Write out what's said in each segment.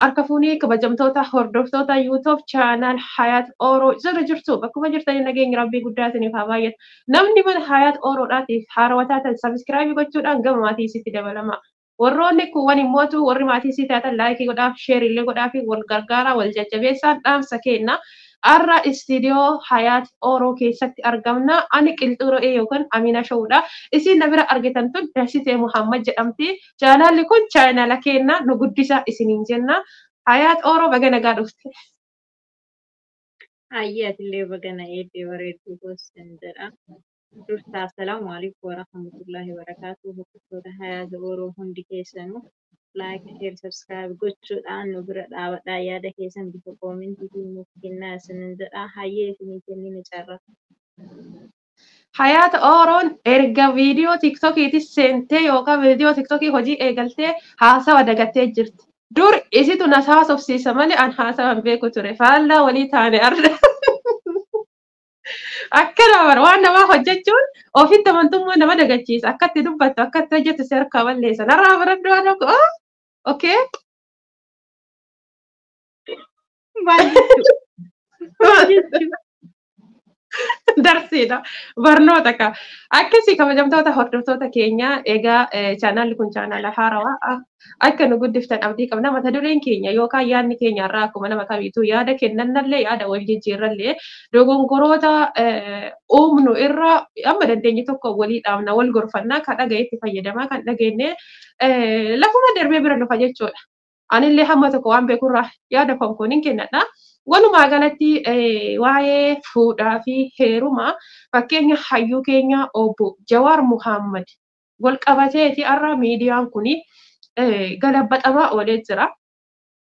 Harka fuunee kabajamtoota hordoftoota YouTube channel Hayaat Oro jira jirtu bakkuma jirtanii nageenya rabbii guddaa isiniif haa baay'atu. Namni mana Hayaat Oroodhaatiif haarawaa taatan subscribe gochuudhaan gama maatii isitti dabalama. Warroonni kuuwwan immootu warri maatii isii taatan like godhaaf, share illee godhaaf, wal gargaaraa, wal jajjabeessaan dhaamsa kenna. Har'a istiidiyoo Hayaat Oro keessatti argamna. Ani Qilxuu Ro'ee yookaan Amina Showudha. Isin na bira argitan tun Dasitee Muhammad jedhamti. Chaanaalli kun chaanaala kenna, nu guddisa isiniin jenna. Hayaat Oro, baga nagaa dhufte. Hayyee, atillee baga na eeddee, bareedduu gosan jedha. Dursa assalaamu alaikum warahmatullahi wabarakatuh. Hordoftoota Hayaat Oro hundi keessanuu like, share, subscribe gochuudhaan nu bira dhaabadhaa, yaada keessan bifa commentiitiin nuuf kennaa isinin jedha. Hayyee, isinii kennina carraa. Hayaat Oroon erga viidiyoo TikTokiitis seentee yookaan viidiyoo TikTokii hojii eegaltee haasawa dagattee jirti. Dur isitu nas haasofsiisa malee an haasawa hin beeku ture. Faallaa walii taane arda. Akkana bara waan namaa hojjechuun ofitti amantummaa nama dagachiisa. Akkatti dubbattu, akkatti hojjettu si harkaa balleessa. Narraa baradhu waan tokko. Okay. Maal jechuu? Darsiidha. Barnoota ka. Akkasii kabajamtoota hordoftoota keenya, egaa chaanaalli kun chaanaala haarawaa, akka nu guddiftan abdii qabna. Mata dureen keenya yookaan yaadni keenya irraa akkuma nama kamiituu yaada kennannallee, yaada wal jijjiirrallee, dogongoroota uumnu irra amma dandeenye tokko walii dhaabna, wal gorfannaa, kan dhagayetti fayyadamaa, kan dhageenye lafuma darbee bira dhufa jechuudha. Anillee hamma tokko waan beekurraa yaada konkooniin kennadha. Walumaa galatti waa'ee fuudhaa fi heerumaa, fakkeenya hayyuu keenya obbo Jawaar Muhammad wal qabateeti har'a miidiyaan kuni galabbatamaa oolee jira.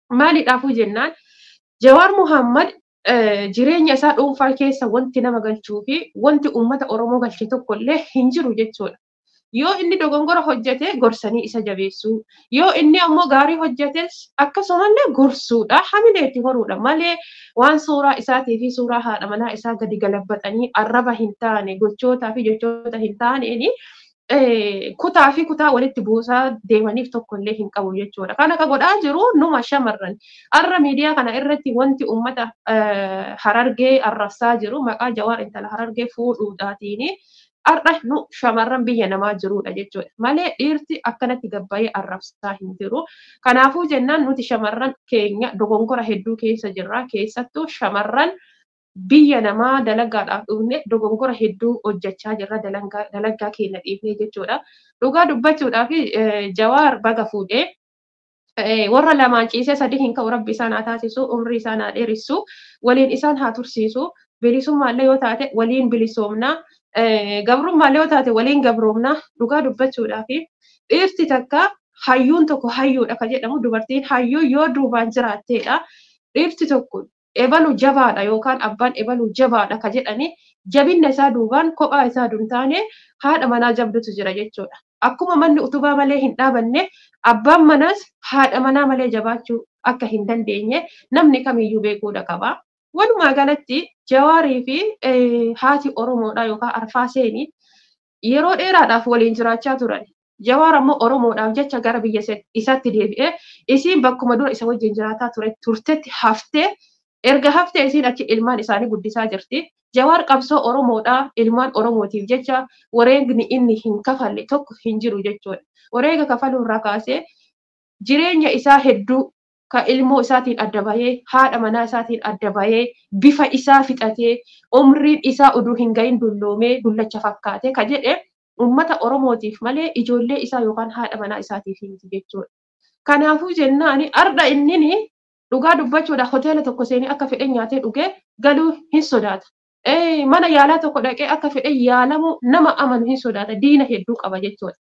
Maaliidhaafuu jennaan, Jawaar Muhammad jireenya isaa dhuunfaa keessa wanti nama galchuu fi wanti uummata Oromoo galche tokkollee hin jiru jechuudha. Yoo inni dogongora hojjete gorsanii isa jabeessuu, yoo inni ammoo gaarii hojjetes akkasumallee gorsuudha, hamilee itti horuudha malee waan suuraa isaatii fi suuraa haadha manaa isaa gadi galabbatanii arraba hin taane, gochootaa fi jechoota hin taaneeni kutaa fi kutaa walitti buusaa deemaniif tokkollee hin qabu jechuudha. Kana ka godhaa jiru numa shamarran. Har'a miidiyaa kana irratti wanti uummata Harargee arrabsaa jiru maqaa Jawaar intala Harargee fuudhuudhaatiini har'a nu shamarran biyya namaa jirudha jechuudha. Malee dhiirti akkanatti gabbayee arrabsaa hin jiru. Kanaafuu jennaan, nuti shamarran keenya dogongora hedduu keessa jirra. Keessattuu shamarran biyya namaa dalagaadhaaf dhufne dogongora hedduu hojjechaa jirra, dalagaa keenya dhiifnee jechuudha. Dhugaa dubbachuudhaaf, Jawaar baga fuudhee, warra lamaan ciisee sadii hin ka'u rabbi isaan haa taasisu, umrii isaan haa dheeressu, waliin isaan haa tursiisu. Bilisummaallee yoo taate waliin bilisoomna. Gabrummaallee yoo taate waliin gabroomna. Dhugaa dubbachuudhaaf, dhiirti takka hayyuun tokko hayyuudha ka jedhamu dubartiin hayyuu yoo duubaan jiraatteedha. Dhiirti tokko ebalu jabaadha yookaan abbaan ebalu jabaadha ka jedhani jabinna isaa duubaan kophaa isaa taane haadha manaa jabdutu jira jechuudha. Akkuma manni utubaa malee hin dhaabanne, abbaan manaas haadha manaa malee jabaachuu akka hin dandeenye namni kamiyyuu beekuudha qaba. Walumaa galatti Jawaarii fi haati Oromoodha yookaan Arfaaseenii yeroo dheeraadhaaf waliin jiraachaa turan. Jawaar ammoo Oromoodhaaf jecha gara biyya isaatti deebi'ee, isiin bakkuma dura isa wajjin jiraataa ture turtetti haftee, erga haftee isiin achi ilmaan isaanii guddisaa jirti. Jawaar qabsoo Oromoodhaa, ilmaan Oromootiif jecha wareegni inni hin kafalle tokko hin jiru jechuudha. Wareega kafaluu irraa kaasee jireenya isaa hedduu ka ilmoo isaatiin adda bahee, haadha manaa isaatiin adda bahee, bifa isaa fixatee, umriin isaa uduu hin gahin dulloomee dullacha fakkaate ka jedhe uummata Oromootiif malee ijoollee isaa yookaan haadha manaa isaatiif miti jechuudha. Kanaafuu jennaan, arda innini dhugaa dubbachuudha hoteela tokko seenee akka fedhe nyaatee dhugee galuu hin sodaata. Mana yaalaa tokko dhaqee akka fedhe yaalamu nama amanu hin sodaata. Diina hedduu qaba jechuudha.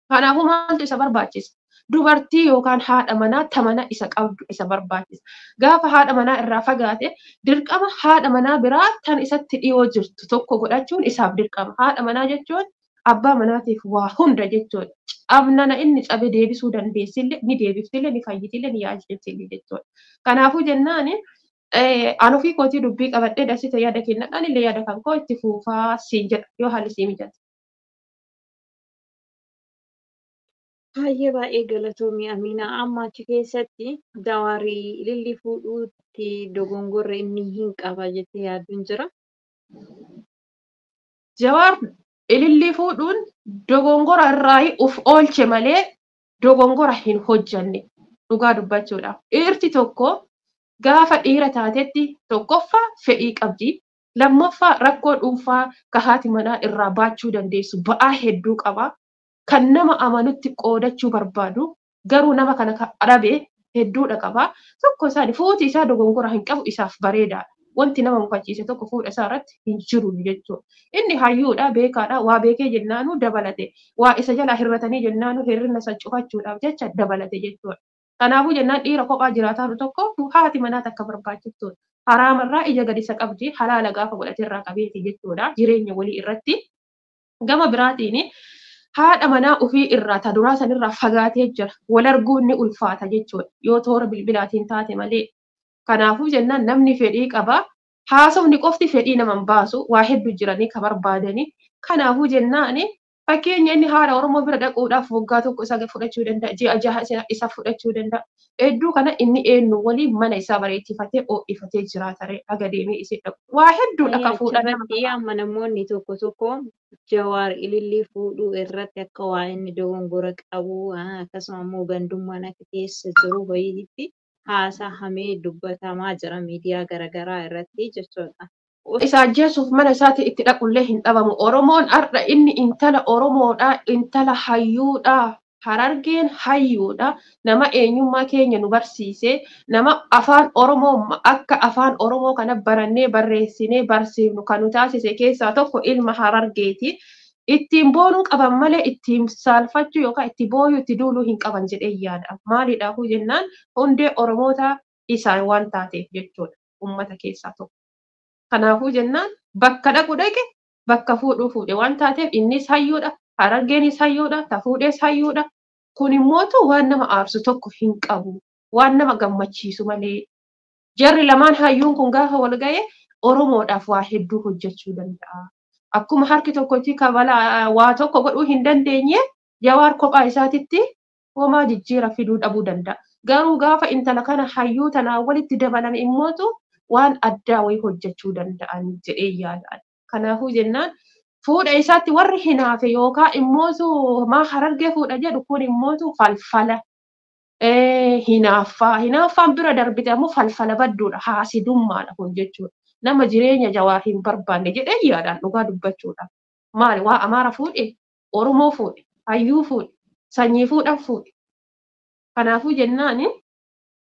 Kanaafuu maaltu isa barbaachisa? Dubartii yookaan haadha manaa tamana isa qabdu isa barbaachisa. Gaafa haadha manaa irraa fagaate dirqama haadha manaa biraa tan isatti dhiyoo jirtu tokko godhachuun isaaf dirqama. Haadha manaa jechuun abbaa manaatiif waa hunda jechuudha. Cabnana inni cabe deebisuu dandeessillee, ni deebiftillee, ni fayyitillee, ni yaalchiftillee jechuudha. Kanaafuu jennaani, an ofii kootii dubbii qabadhee, Dasite yaada kennadhaan illee yaada kan koo itti fuufaa siin jedha yoo haalli sii mijate. Baay'ee baay'ee galatoomii Amiinaa. Amma achi keessatti Jawaarii ilillii fuudhuutti dogongorri inni hin qaba jettee yaadduun jira. Jawaar ilillii fuudhuun dogongora irraa uf oolche malee dogongora hin hojjanne dhugaa dubbachuudha. Dhiirti tokko gaafa dhiira taatetti tokkoffaa fedhii qabdi. Lammaffaa rakkoo dhuunfaa ka haati manaa irraa baachuu dandeessu ba'aa hedduu qaba. Kan nama amanutti qoodachuu barbaadu garuu nama kana dhabe hedduudha qaba. Tokko isaani fuuti isaa dogongora hin qabu isaaf bareedaadha. Wanti nama mufachiise tokko fuudha isaa irratti hin jiru jechuudha. Inni hayyuudha, beekaadha, waa beekee jennaanuu dabalate. Waa isa jalaa hir'atanii jennaanuu hir'ina isa cufachuudhaaf jecha dabalate jechuudha. Kanaafuu jennaan dhiira kophaa jiraataa jiru tokko haati manaa takka barbaachiftuudha. Haraamarraa ija gadi isa qabdi, halaala gaafa godhate irraa qabeeti jechuudha. Jireenya walii irratti. Gama biraatiin haadha manaa ofii irraa ta duraa sanirraa fagaatee jira. Wal arguun ni ulfaata jechuudha. Yoo toora bilbilaatiin taate malee. Kanaafuu jennaan namni fedhii qaba. Haasofni qofti fedhii nama hin baasu. Waa hedduu jiranii ka barbaadanii. Kanaafuu jennaan fakkeenya inni haadha Oromoo bira dhaquudhaaf waggaa tokko isa fudhachuu danda'a. Ji'a jaha isa fudhachuu danda'a. Hedduu kana inni eenyu waliin mana isaa bareechifatee ho'ifatee jiraata ree haga deemee isii dhaqu. Waa hedduudha ka fuudhan nama Achirratti amma namoonni tokko tokko Jawaar ilillii fuudhuu irratti akka waa inni dogongora qabu akkasuma immoo gandummaan akka keessa jiru wayiitti haasahamee dubbatamaa jira miidiyaa garaagaraa irratti jechuudha. Isa ajjeesuuf mana isaatti itti dhaqullee hin dhabamu. Oromoon har'a inni intala Oromoodha, intala hayyuudha. Harargeen hayyuudha. Nama eenyummaa keenya nu barsiise, nama afaan Oromoo akka afaan Oromoo kana barannee barreessinee barsiifnu kan nu taasise keessaa tokko ilma Harargeeti. Ittiin boonuu qaban malee ittiin saalfachuu yookaan itti booyuu itti duuluu hin qaban jedhee yaada. Maaliidhaafuu jennaan hundee Oromoota isaan waan taateef jechuudha. Uummata keessaa tokko. Kanaafuu jennaan bakka dhaqu dhaqe bakka fuudhuu fuudhe waan taateef innis hayyuudha. Harargeenis hayyuudha. Ta fuudhees hayyuudha. Kun immootu waan nama aarsu tokko hin qabu. Waan nama gammachiisu malee. Jarri lamaan hayyuun kun gaafa wal ga'e Oromoodhaaf waa hedduu hojjechuu danda'a. Akkuma harki tokkotti kabala waa tokko godhuu hin dandeenye Jawaar kophaa isaatitti homaa jijjiira fiduu dhabuu danda'a. Garuu gaafa intala kana hayyuu tanaa walitti dabalame immootu waan addaa wayii hojjechuu danda'an jedhee yaadaan. Kanaafuu jennaan fuudha isaatti warri hinaafe yookaan immootu maa Harargee fuudha jedhu kun immootu falfala hinaaffaa. Hinaaffaan bira darbite ammoo falfala badduudha. Haasidummaadha kun jechuudha. Nama jireenya Jawaar hin barbaanne jedhee yaadaan dhugaa dubbachuudha. Maali waa Amaara fuudhe, Oromoo fuudhe, hayyuu fuudhe, sanyii fuudhan fuudhe. Kanaafuu jennaan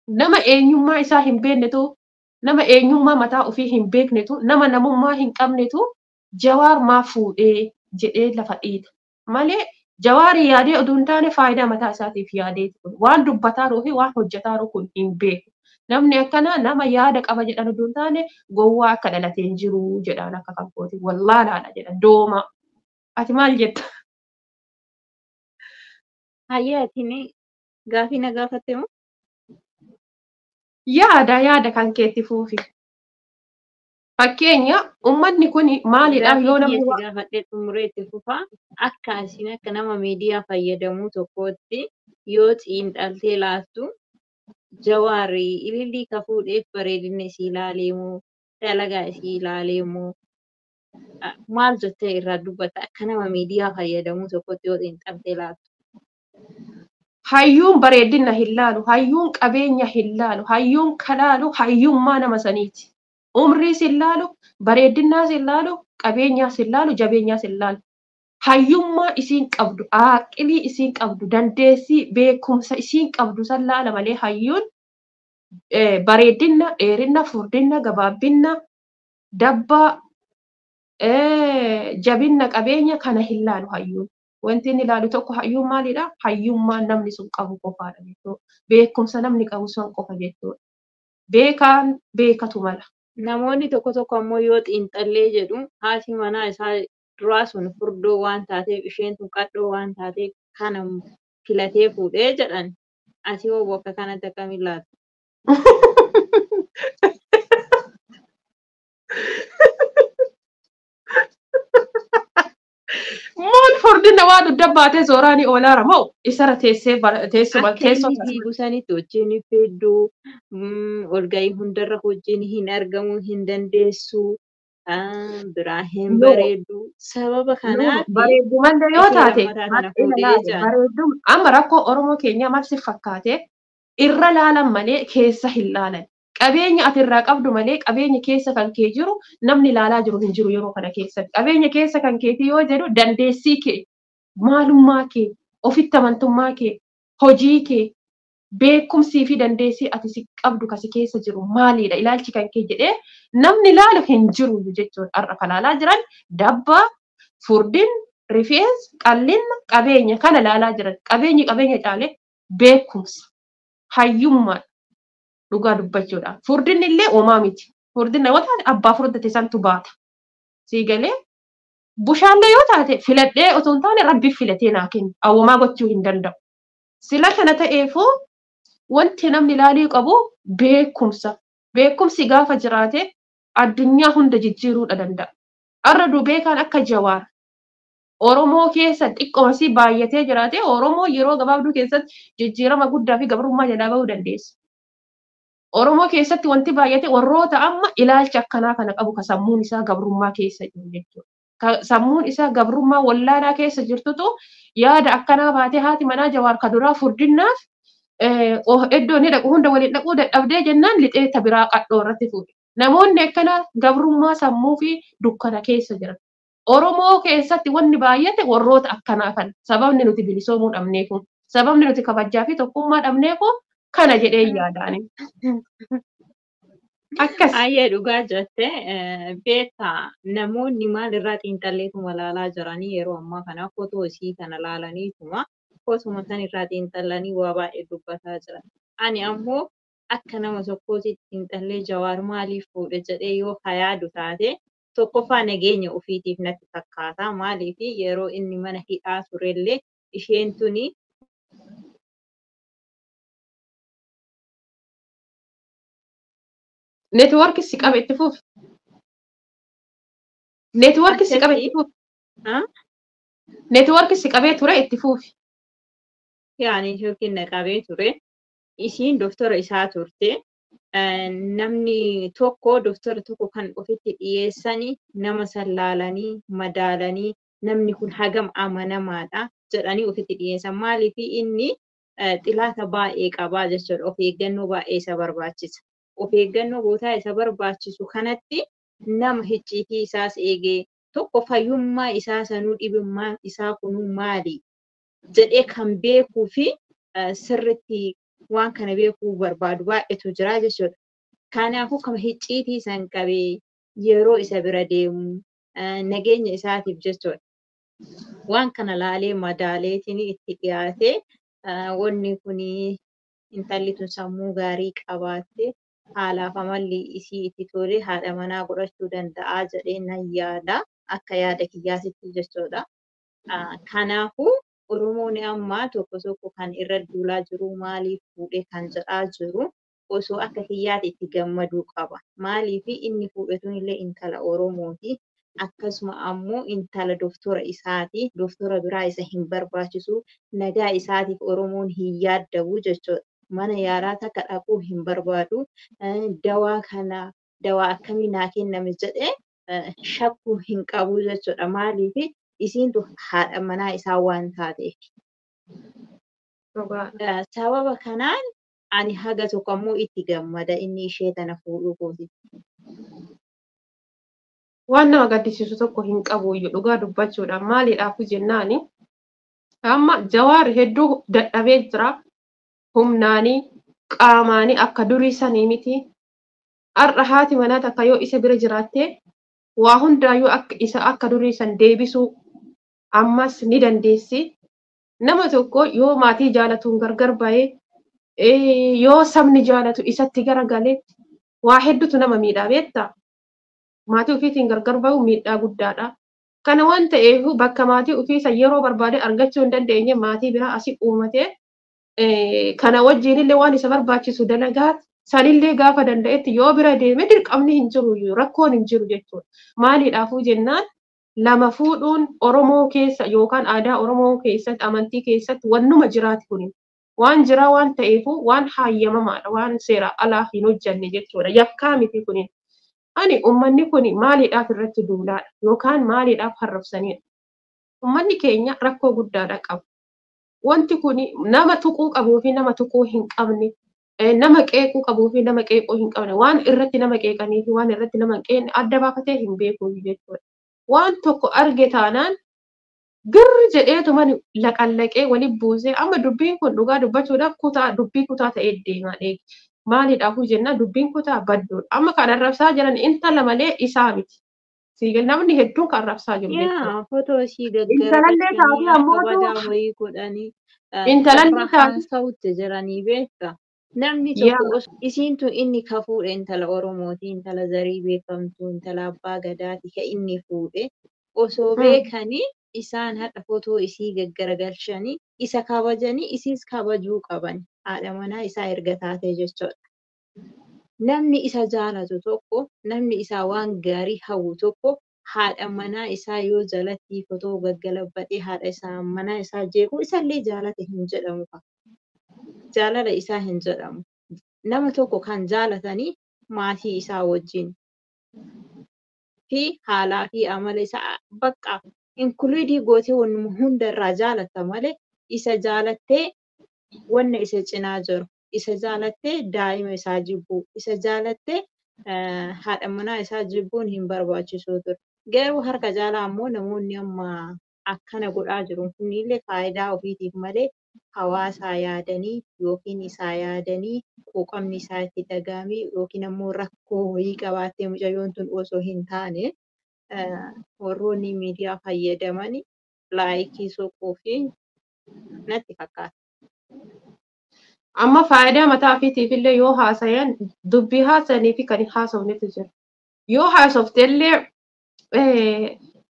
nama eenyummaa isaa hin beeknetu, nama eenyummaa mataa ofii hin beeknetu, nama namummaa hin qabnetu Jawaar maa fuudhee jedhee lafa dhiita. Malee Jawaarii yaadee oduu hin taane faayidaa mataa isaatiif yaadee waan dubbataa jiruu fi waan hojjetaa jiru kun hin beeku. Namni akkanaa nama yaada qaba jedhan oduu hin taane gowwaa akka dhalatee hin jiru jedhaan akka kan kooti. Wallaalaadha jedhan dooma. Ati maal jetta? Hayyee ati gaafii na gaafatte moo? Yaada yaada kan keetti fuufi. Fakkeenya uummanni kun maaliidhaaf yoo namni gaafadhee xumuree itti fufa akka isin akka nama miidiyaa fayyadamuu tokkootti yoo xiinxaltee laattu Jawaarii ilillii ka fuudheef bareedina isii ilaalee moo dalagaa isii ilaalee moo maal jettee irraa dubbatta akka nama miidiyaa fayyadamuu tokkotti yoo xiinxaltee laattu? Hayyuun bareedina hin laalu, hayyuun qabeenya hin laalu, hayyuun kalaalu hayyummaa nama saniiti. Umriis hin laalu, bareedinaas hin laalu, qabeenyaas hin laalu, jabeenyaas hin laalu. Hayyummaa isiin qabdu, aqilii isiin qabdu, dandeessii, beekumsa isiin qabdu san laala malee hayyuun bareedina, dheerina, furdina, gabaabinna, dabbaa, jabinna qabeenya kana hin laalu hayyuun. Wanti inni ilaalu tokko hayyuun maalidha? Hayyummaa namni sun qabu qofaadha jechuudha. Beekumsa namni qabu sun qofa jechuudha. Beekaan beekatu mala. Namoonni tokko tokko ammoo yoo xiinxallee jedhu haati manaa isaa duraa sun furdoo waan taateef isheen tun qadhoo waan taateef kana filatee fuudhee jedhan. Ati hoo bakka kanatti akkamiin laata? Maal Furdina waa dugda baatee zooraanii oolaara moo isarra teessee teessuma Akka teessoo inni fiigu sanitti hojiin hin fiigdu, walgahii hundarra hojiin hin argamu, hin dandeessu, biraa hin bareeddu. Sababa kanaaf bareeddumallee yoo ishee taate lammataa tana ilaali fuudhee jaan. bareeddum amma rakkoo Oromoo keenyaa maal si fakkaate irra laalan malee keessa hin laalan. Qabeenya ati irraa qabdu malee qabeenya keessa kan kee jiru namni laalaa jiru hin jiru yeroo kana keessatti. Qabeenya keessa kan keetii yoo jedhu dandeessii kee, maalummaa kee, ofitti amantummaa kee, hojii kee, beekumsii fi dandeessii ati si qabdu kasi keessa jiru maalidha ilaalchi kan kee jedhee namni laalu hin jiru jechuudha. Har'a kan laalaa jiran dabbaa, furdin, rifeensa, qal'ina, qabeenya kana laalaa jiran. Qabeenyi qabeenya caalee beekumsa, hayyummaadha. Dhugaa dubbachuudha. Furdinni illee uumaa miti. Furdinna yoo taate abbaa furdate santu baata. Sii galee bushaallee yoo taate filadhee otoo hin taane rabbi filatee naa kenna. Awwamaa gochuu hin danda'u. Sila kana ta'eefuu wanti namni ilaaluu qabu beekumsa. Beekumsi gaafa jiraate addunyaa hunda jijjiiruudha danda'a. Har'a beekaan akka Jawaar Oromoo keessa xiqqoomasii baay'atee jiraate Oromoo yeroo gabaabduu keessatti jijjiirama guddaa fi gabrummaa jalaa bahuu dandeessa. Oromoo keessatti wanti baay'ate warroota amma ilaalcha akkanaa kana qabu ka sammuun isaa gabrummaa keessa jiru jechuudha. Ka sammuun isaa gabrummaa wallaanaa keessa jirtutu yaada akkanaa baatee haati manaa Jawaar ka duraa furdinnaaf iddoo inni dhaqu hunda waliin dhaquu dadhabdee jennaan lixee ta biraa qadhoo irratti fuudhe. Namoonni akkanaa gabrummaa sammuu fi dukkana keessa jiran. Oromoo keessatti wanni baay'ate warroota akkanaa kana. Sababni nuti bilisoomuu dhabneefu, sababni nuti kabajaa fi tokkummaa dhabneefu kana jedhee yaadaani. Akkas. Ayyee dhugaa jette beektaa namoonni maalirraa xiinxalleetuma laalaa jiranii yeroo ammaa kana footoo isii kana laalaniituma footuma sanirraa xiinxallanii waa baay'ee dubbataa jiran. Ani ammoo akka nama tokkootti xiinxallee Jawaar maaliif fuudhe jedhee yoo yaadu taate tokkoffaa nageenya ofiitiif natti fakkaata. Maaliif yeroo inni mana hidhaa turellee isheen tuni Neetwoorkii si qabe itti fufi. Neetwoorkii si qabe itti akkasii fufi. Neetwoorkii si qabee ture itti fufi. Yaani yookiin na qabee ture. Isiin doktora isaa turte. Namni tokko doktora tokko kan ofitti dhiyeessanii nama san laalanii madaalanii namni kun hagam amanamaadha jedhanii ofitti dhiyeessan. Maaliif inni xilaata baay'ee qabaa jechuudha. Of eeggannoo baay'ee isa barbaachisa. Of eeggannoo gootaa isa barbaachisu kanatti nama hicciitii isaas eegee tokko fayyummaa isaa sanuu dhibummaa isaa kunuu maali jedhee kan beekuu fi sirriitti waan kana beekuu barbaadu baay'eetu jira jechuudha. Kanaafuu kan hicciitii san qabee yeroo isa bira deemu nageenya isaatiif jechuudha. Waan kana laalee madaaleetiin itti dhiyaatee wanni kun intalli tun sammuu gaarii qabaatte haalaaf amalli isii itti tolee haadha manaa godhachuu danda'a jedhee nan yaada. Akka yaada kiyyaasitti jechuudha. Kanaafuu Oromoon ammaa tokko tokko kan irra duulaa jiru maaliif fuudhe kan jedhaa jiru osoo akka kiyyaatti itti gammaduu qaba. Maaliif inni fuudhe tunillee intala Oromooti. Akkasuma ammoo intala doktora isaati. Doktora biraa isa hin barbaachisu. Nagaa isaatiif Oromoon hin yaaddabu jechuudha. Mana yaalaa takka dhaquu hin barbaadu. Dawaa kana dawaa akkamii naa kenname jedhee shakkuu hin qabu jechuudha. Maaliif isiin haadha manaa isaa waan taateef. Sababa kanaan ani haga tokko ammoo itti gammada inni ishee tana fuudhuu kooti. Waan nama gaddisiisu tokko hin qabu iyyuu dhugaa dubbachuudhaan maaliidhaaf jennaani amma Jawaar hedduu dadhabee jira humnaanii qaamaanii akka durii sanii miti. Har'a haati manaa takka yoo isa bira jiraatte waa hundaayyuu akka isa akka durii san deebisuu ammas ni dandeessi. Nama tokko yoo maatii jaalatuun gargar bahee yoo sabni jaalatu isatti garagalee waa hedduutu nama miidhaa beektaa? Maatii ofiitiin gargar bahu miidhaa guddaadha. Kana waan ta'eef bakka maatii ofiisa yeroo barbaade argachuu hin dandeenye maatii biraa asii uumatee kana wajjin illee waan isa barbaachisu dalagaa sanillee gaafa danda'etti yoo bira deeme dirqamni hin jiru rakkoon hin jiru jechuudha. Maaliidhaafuu jennaan Lama fuudhuun Oromoo keessa yookaan aadaa Oromoo keessatti amantii keessatti wannuma jiraati kuni. Waan jiraa waan ta'eefu waan hayyamamaadha, waan seera alaa hin hojjanne jechuudha. Yakkaa miti kuni. Ani uummanni kuni maaliidhaaf irratti duulaadha yookaan maaliidhaaf harrabsanidha. Uummanni keenya rakkoo guddaadha qaba. Wanti kuni nama tuquu qabuu fi nama tuquu hin qabne, nama qeequu qabuu fi nama qeequu hin qabne, waan irratti nama qeeqanii fi waan irratti nama hin qeeqne adda baafatee hin beeku jechuudha. Waan tokko arge taanaan girri jedheetuma laqallaqee waliin buusee amma dubbiin kun dhugaa dubbachuudhaaf kutaa dubbii kutaa ta'ee deemaa dheegi. Maaliidhaafuu jennaan dubbiin kutaa badduudha. Amma kan arrabsaa jiran intala malee isaa miti. Siigal namni hedduun kan arrabsaa jiru jechuudha. Yaa footoo ishii Intalallee taatee gaggaragalchanii akka ammootu badaa wayii godhanii intalallee irra taatee haasa'utti jiranii beekta. Namni yaa tokko isiin tun inni ka fuudhe intala Oromooti, intala zarii beekamtuu, intala abbaa gadaati ka inni fuudhe osoo beekanii isaan hadha footoo isii gaggaragalchanii isa kabajanii isiis kabajuu qaban haadha manaa isaa erga taate jechuudha. Namni isa jaalatu tokko, namni isaa waan gaarii hawwu tokko haadha manaa isaa yoo jalatti fotoo gaggalabbatee haadha isaa manaa isaa jeequ isallee jaalate hin jedhamu. Jaalala isaa hin jedhamu. Nama tokko kan jaalatanii maatii isaa wajjin fi haalaa fi amala isaa bakka inkuluudii gootee wannuma hundarraa jaalatta malee isa jaalattee wanna isa cinaa jiru, isa jaalattee daa'ima isaa jibbuu, isa jaalattee haadha manaa isaa jibbuun hin barbaachisu ture. Garuu harka caalaa ammoo namoonni amma akkana godhaa jiru kunillee faayidaa ofiitiif malee hawaasaa yaadanii yookiin isaa yaadanii quuqamni isaa itti dhaga'amee yookiin ammoo rakkoo wayii qabaattee mucayyoon tun osoo hin taane warroonni miidiyaa fayyadaman laayikii soquu fi natti fakkaata. Amma faayidaa mataa ofiitiif illee yoo haasayan dubbii haasanii fi kan hin haasofnetu jira. Yoo haasofte illee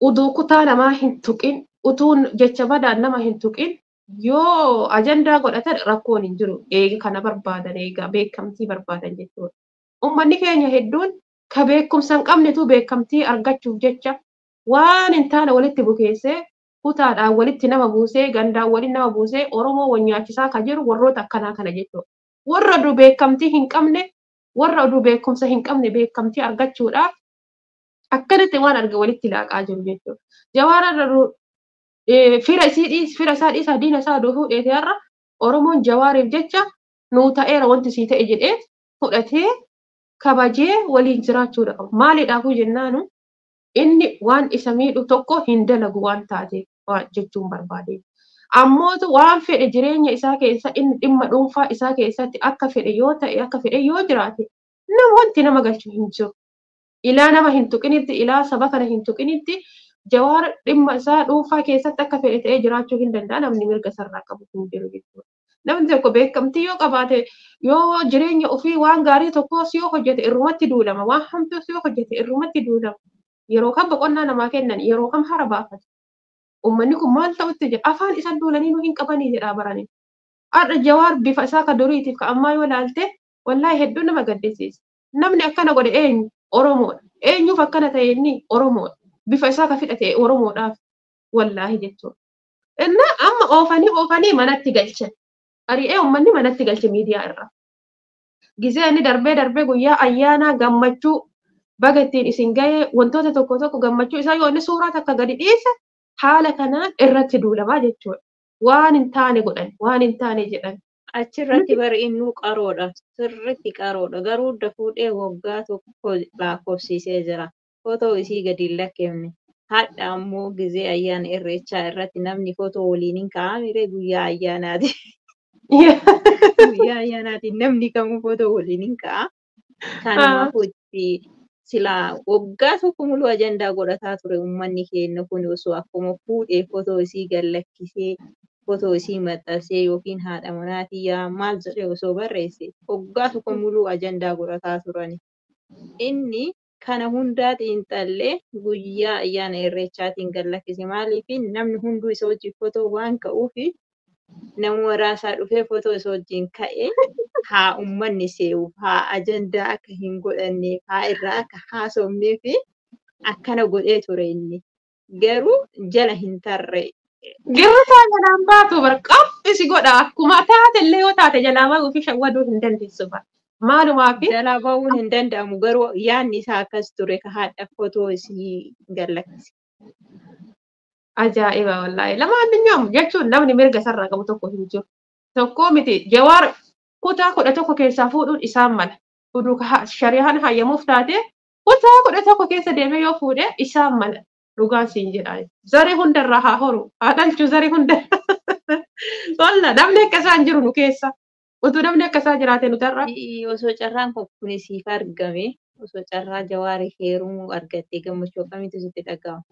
utuu kutaa namaa hin tuqin, utuu jecha badaan nama hin tuqin yoo ajandaa godhatan rakkoon hin jiru. Eega kana barbaadan eega beekamtii barbaadan jechuudha. Uummanni keenya hedduun ka beekumsa hin qabnetu beekamtii argachuuf jecha waan hin taane walitti bukeessee kutaadhaan walitti nama buusee gandaan walitti nama buusee Oromoo wal nyaachisaa kan jiru warroota akkanaa kana jechuudha. Warra oduu beekamtii hin qabne, warra oduu beekumsa hin qabne beekamtii argachuudhaaf akkanatti waan arge walitti laaqaa jiru jechuudha. Jawaar fira isii dhiis fira isaa dhiisaa diina isaa oduu fuudheeti har'a Oromoon Jawaariif jecha nuu ta'eera wanti sii ta'e jedhee fudhatee kabajee waliin jiraachuudha qaba. Maaliidhaafuu jennaanu inni waan isa miidhu tokko hin dalagu waan taateef waan jechuun barbaade. Ammootu waan fedhe jireenya isaa keessa inni dhimma dhuunfaa isaa keessatti akka fedhe yoo ta'e akka fedhe yoo jiraate nama wanti nama galchu hin jiru. Ilaa nama hin tuqinitti, ilaa saba kana hin tuqinitti Jawaar dhimma isaa dhuunfaa keessatti akka fedhe ta'ee jiraachuu hin danda'a. Namni mirga sarraa qabu hin jiru jechuudha. Namni tokko beekamtii yoo qabaate yoo jireenya ofii waan gaarii tokkos yoo hojjete irrumatti duulama. Waan hamtuus yoo hojjete irrumatti duulama. Yeroo kam boqonnaa namaa kennan, yeroo kam hara baafatu. Uummanni kun maal ta'utti jira? Afaan isa duulanii nu hin qabanii jedhaa baranii. Har'a Jawaar bifa isaa ka duriitiif ka ammaa yoo ilaalte wallaahi hedduu nama gaddisiisa. Namni akkana godhe eenyu? Oromoodha. Eenyuuf akkana ta'e inni? Oromoodha. Bifa isaa ka fidhate Oromoodhaaf wallaahi jechuudha. Innaa amma oofanii oofanii manatti galchan. Ari'ee uummanni manatti galche miidiyaa irraa. Gizee inni darbee darbee guyyaa ayyaanaa gammachuu baga ittiin isin ga'ee wantoota tokko tokko gammachuu isaa yoo inni suuraa takka gadi dhiise haala kanaan irratti duulamaa jechuudha. Waan hin taane godhan, waan hin taane jedhan. Achirratti bari innuu qaroodha. Sirriitti qaroodha. Garuu dafuudhee waggaa tokko lakkoofsisee jira. Footoo isii gadi hin lakkifne. Hadha ammoo gizee ayyaana irreechaa irratti namni footoo waliin hin kaa'amire guyyaa ayyaanaati. Guyyaa ayyaanaati namni kamuu footoo waliin hin kaa'a. Kanaaf itti silaa waggaa tokko muluu ajandaa godhataa ture uummanni keenya kun osoo akkuma fuudhee footoo isii gad lakkisee footoo isii maxxansee yookiin haadha manaatii yaa maal jedhee osoo barreesse waggaa tokko muluu ajandaa godhataa turani. Inni kana hundaa xiinxallee guyyaa ayyaana irreechaatiin gad lakkise. Maaliif namni hunduu isa wajjin footoo waan ka'uuf nama raasaa dhufee footoo isa wajjin ka'ee haa uummanni se'uuf haa ajandaa akka hin godhanneef haa irraa akka haasofneef akkana godhee ture inni. Garuu jala hin tarre. Girrisaa jalaan baatu bar qaffisi godha akkuma taate illee yoo taate jalaa bahuu fi shawwaduu hin dandeessu bar. Maalumaa fi Jalaa bahuun hin danda'amu garuu yaadni isaa akkas ture ka haadha fotoo isii gallakkise. Ajaa'iba wallaahi. Lama addunyaa jechuun namni mirga isarraa qabu tokko hin jiru. Tokko miti Jawaar kutaa 11 keessaa fuudhuun isaan mala. Uduu shari'aan hayyamuuf taate kutaa 11 keessa deemee yoo fuudhe isaan mala. Dhugaan siin jedha. Zarii hundarraa haa horu. Haa dhalchu zarii hundarraa. Walla namni akka isaa hin jiru nu keessa. Utuu namni akka isaa jiraate nu tarra. Osoo carraan kun siif argame, osoo carraa Jawaarii heerumuu argatte gammachuu akkamiitu sitti dhaga'ama?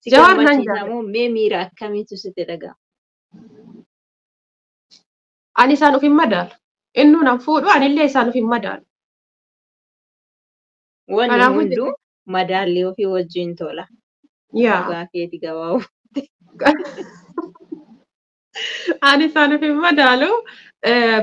Si Jawaar nan gammachiisa jaalladha. moo mee miira akkamiitu sitti dhaga'ama? Ani isaan of hin madaalu. Innuu nan fuudhu anillee isaan of hin madaalu. Wanni Kanaafuu hunduu madaallii ofii wajjin tola. Yaa. Dhugaa keeti gabaabuu. Ani isaan of hin madaalu.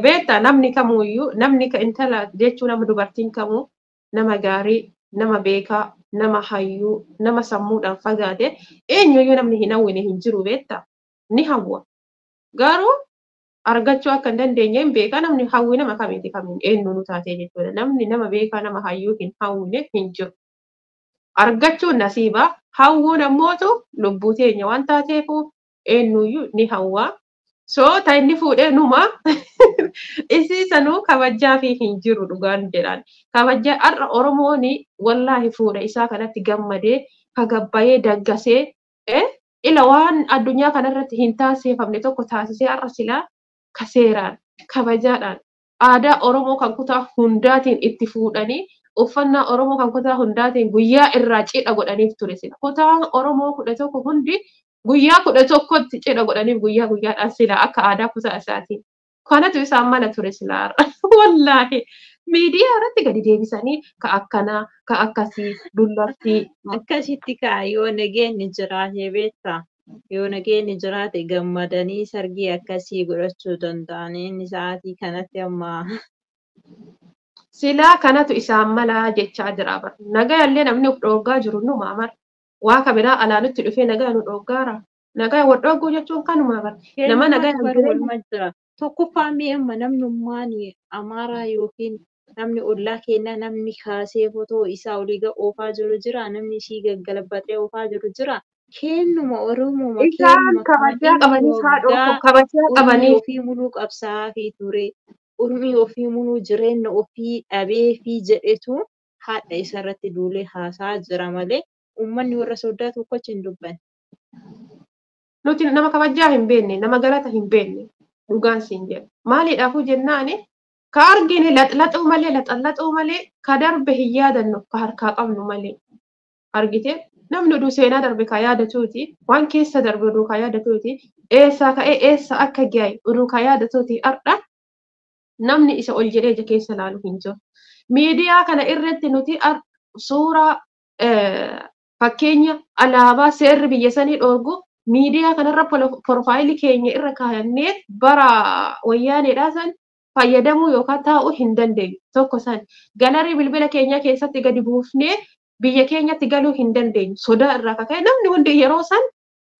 Beektaa namni kamuyyuu namni intala jechuun nama dubartiin kamuu nama gaarii, nama beekaa, nama hayyuu, nama sammuudhaan fagaate eenyuyyuu namni hin hawwine hin jiru beektaa. Ni hawwa. Garuu argachuu akka hin dandeenye hin beekaa namni hawwi nama kamiiti kamiin eenyu nu taatee jechuudha. Namni nama beekaa nama hayyuu hin hawwine hin jiru. Argachuun nasiibaa hawwuun ammootu lubbuu teenya waan taateefu eenyuyyuu ni hawwa. So ta inni fuudhee numa isii sanuu kabajaa fi hin jiru dhugaan jedhaan. Kabajaa har'a Oromoon wallaahi fuudha isaa kanatti gammadee kagabbayee daggasee ila waan addunyaa kanarratti hin taasifamne tokko taasisee har'a silaa kaseeraan kabajaadhaan aadaa Oromoo kan kutaa hundaatiin itti fuudhanii uffannaa Oromoo kan kutaa hundaatiin guyyaa irraa cidha godhaniif ture sila. Kutaan Oromoo 11 hundi guyyaa 11tti cidha godhaniif guyyaa guyyaadhaan sila akka aadaa kutaa isaatiin. Kanatu isaan mala ture sila har'a. Wallaahi miidiyaa irratti gadi deebisanii ka akkanaa ka akkasii dullartii. Akkasitti kaa yoo nageenyi jiraate beektaa? Yoo nageenyi jiraate gammadanii sargii akkasii godhachuu danda'an inni sa'aatii kanatti amma. Silaa kanatu isaan malaa jechaa jira bara. Nagayallee namni of dhooggaa jiru numa amara. Waa kabiraa alaa nutti dhufee nagaa nu dhooggaara. Nagaa wal dhoogguu jechuun kanuma bara. Nama nagaa Keenyummaatu bara walumaa jira. Tokkoffaa mee amma namnummaan Amaaraa yookiin namni ollaa keenyaa namni kaasee fotoo isaa olii gad oofaa jiru jira. Namni ishii gaggalabbatee oofaa jiru jira. Keenyuma Oromoo Isaan keenyuma kana kabajaa inni qabaniif haadha waggaa kabajaa urmii qabaniif. ofii muluu qabsaa'aa ture. Urmii ofii muluu jireenya ofii dhabee fi jedhetu haadha isarratti duulee haasaa jira malee uummanni warra soddaa tokkochi hin dubbanne. Nuti nama kabajaa hin beekne, nama galata hin beekne dhugaan siin jedha. Maaliidhaafuu jennaani ka argine laxlaxuu malee laxallaxuu malee ka darbe hin yaadannu ka harkaa qabnu malee. Argite namni oduu seenaa darbe ka yaadatuuti waan keessa darbe oduu ka yaadatuuti eessaa ka'ee eessa akka ga'e oduu ka yaadatuuti har'a namni isa ol jedhee ija keessa ilaalu hin jiru. Miidiyaa kana irratti nuti suuraa fakkeenya alaabaa seerri biyya sanii dhoorgu miidiyaa kanarra profaayilii keenya irra kaayannee bara wayyaaneedhaa san fayyadamuu yookaan taa'uu hin dandeenyu. Tokko san galarii bilbila keenyaa keessatti gadi buufnee biyya keenyatti galuu hin dandeenyu. Sodaa irraa kaka'e namni hundi yeroo san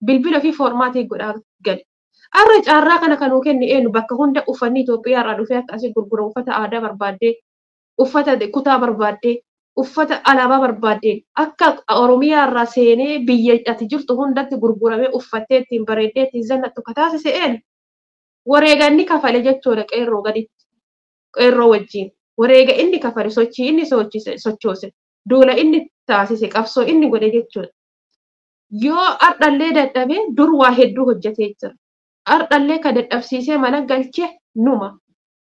bilbila fi foormaatii godhaa gale. Har'a carraa kana kan nuu kenne eenyu bakka hunda uffanni Itoophiyaa irraa dhufee akka asii gurguramu uffata aadaa barbaaddee, uffata kutaa barbaaddee, uffata alaabaa barbaaddee akka Oromiyaa irraa seenee biyya ati jirtu hundatti gurguramee uffattee ittiin bareeddee ittiin zannattu ka taasise eenyu? Wareega inni kafale jechuudha qeerroo gaditti. Qeerroo wajjin. Wareega inni kafale sochii inni sochoose duula inni taasise qabsoo inni godhe jechuudha. Yoo hardhallee dadhabee dur waa hedduu hojjetee jira. Hardhallee ka dadhabsiisee mana galche numa.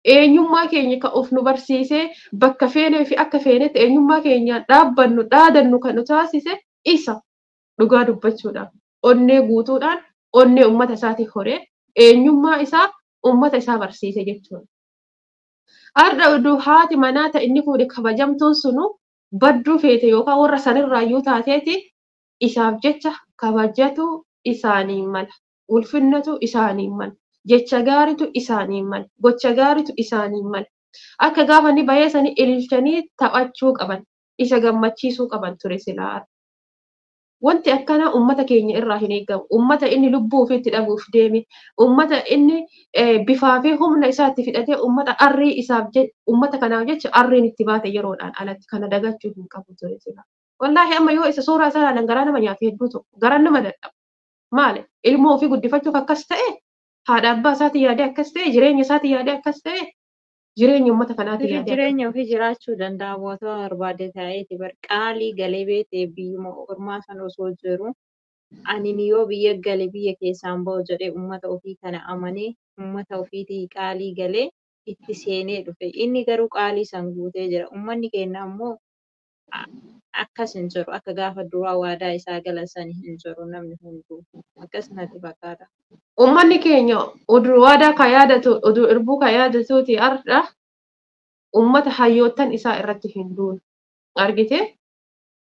Eenyummaa keenya ka of nu barsiisee bakka feenee fi akka feenetti eenyummaa keenya dhaabbannu dhaadannu kan nu taasise isa dhugaa dubbachuudhaan onnee guutuudhaan onnee uummata isaatiif horee eenyummaa isaa uummata isaa barsiise jechuudha. Har'a oduu haati manaa ta'e inni fuudhe kabajamtuun sunu badduu feete yookaan warra sanirraayyuu taateeti isaaf jecha kabajatu isaanii mala. Ulfinnatu isaanii mala. Jecha gaariitu isaanii mala. Gocha gaariitu isaanii mala. Akka gaafa inni bahee sanii ililchanii taphachuu qaban. Isa gammachiisuu qaban ture silaa. Wanti akkanaa uummata keenya irraa hin eegamu. Uummata inni lubbuu ofiitti dhabuuf deeme, uummata inni bifaa fi humna isaatti fidhatee uummata arrii isaaf uummata kanaaf jecha arriin itti baate yeroodhaan alatti kana dagachuu hin qabu ture silaa. Wallaahi amma yoo isa suuraa isaa ilaalan garaa nama nyaata hedduu tokko garaan nama dadhaba. Maali? Ilmoo ofii guddifachuuf akkas ta'e, haadha abbaa isaatii yaadee akkas ta'e, jireenya isaatii yaadee akkas ta'e, jireenya uummata kanaatii yaadee. Jireenya ofii jiraachuu danda'a mootummaa barbaade ta'eeti bar qaalii galee beete biyyuma ormaa sana osoo jiru ani yoo biyya gale biyya keessaan ba'u jedhee uummata ofii kana amanee uummata ofiitii qaalii galee itti seenee dhufe. Inni garuu qaalii san guutee jira. Uummanni keenya ammoo akkas hin jiru. Akka gaafa duraa waadaa isaa galan san hin jiru namni hunduu. Akkas natti fakkaata. Uummanni keenya oduu waadaa ka yaadatu, oduu irbuu ka yaadatuuti har'a uummata hayyoottan isaa irratti hin duunu. Argite?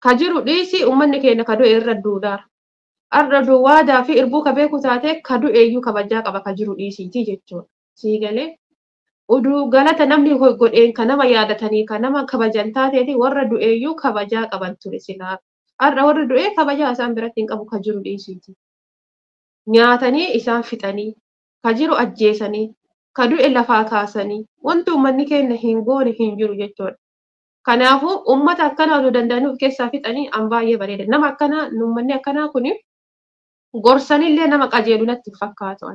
Ka jiru dhiisi, uummanni keenya ka du'e irra duudaara. Har'a oduu waadaa fi irbuu ka beeku taate ka du'e iyyuu kabajaa qaba ka jiru dhiisiiti jechuudha. Sii galee? Oduu galata namni godheen ka nama yaadatanii ka nama kabajan taateeti warra du'eeyyuu kabajaa qaban ture silaa. Har'a warri du'ee kabajaa isaan biratti hin qabu ka jiru dhiisiiti. Nyaatanii isaan fixanii, ka jiru ajjeesanii, ka du'e lafaa kaasanii, wanti uummanni keenya hin goone hin jiru jechuudha. Kanaafuu uummata akkanaa oduu danda'anii of keessaa fixanii an baay'ee bareeda. Nama akkanaa, uummanni akkanaa kuni gorsanillee nama qajeelu natti hin fakkaatu.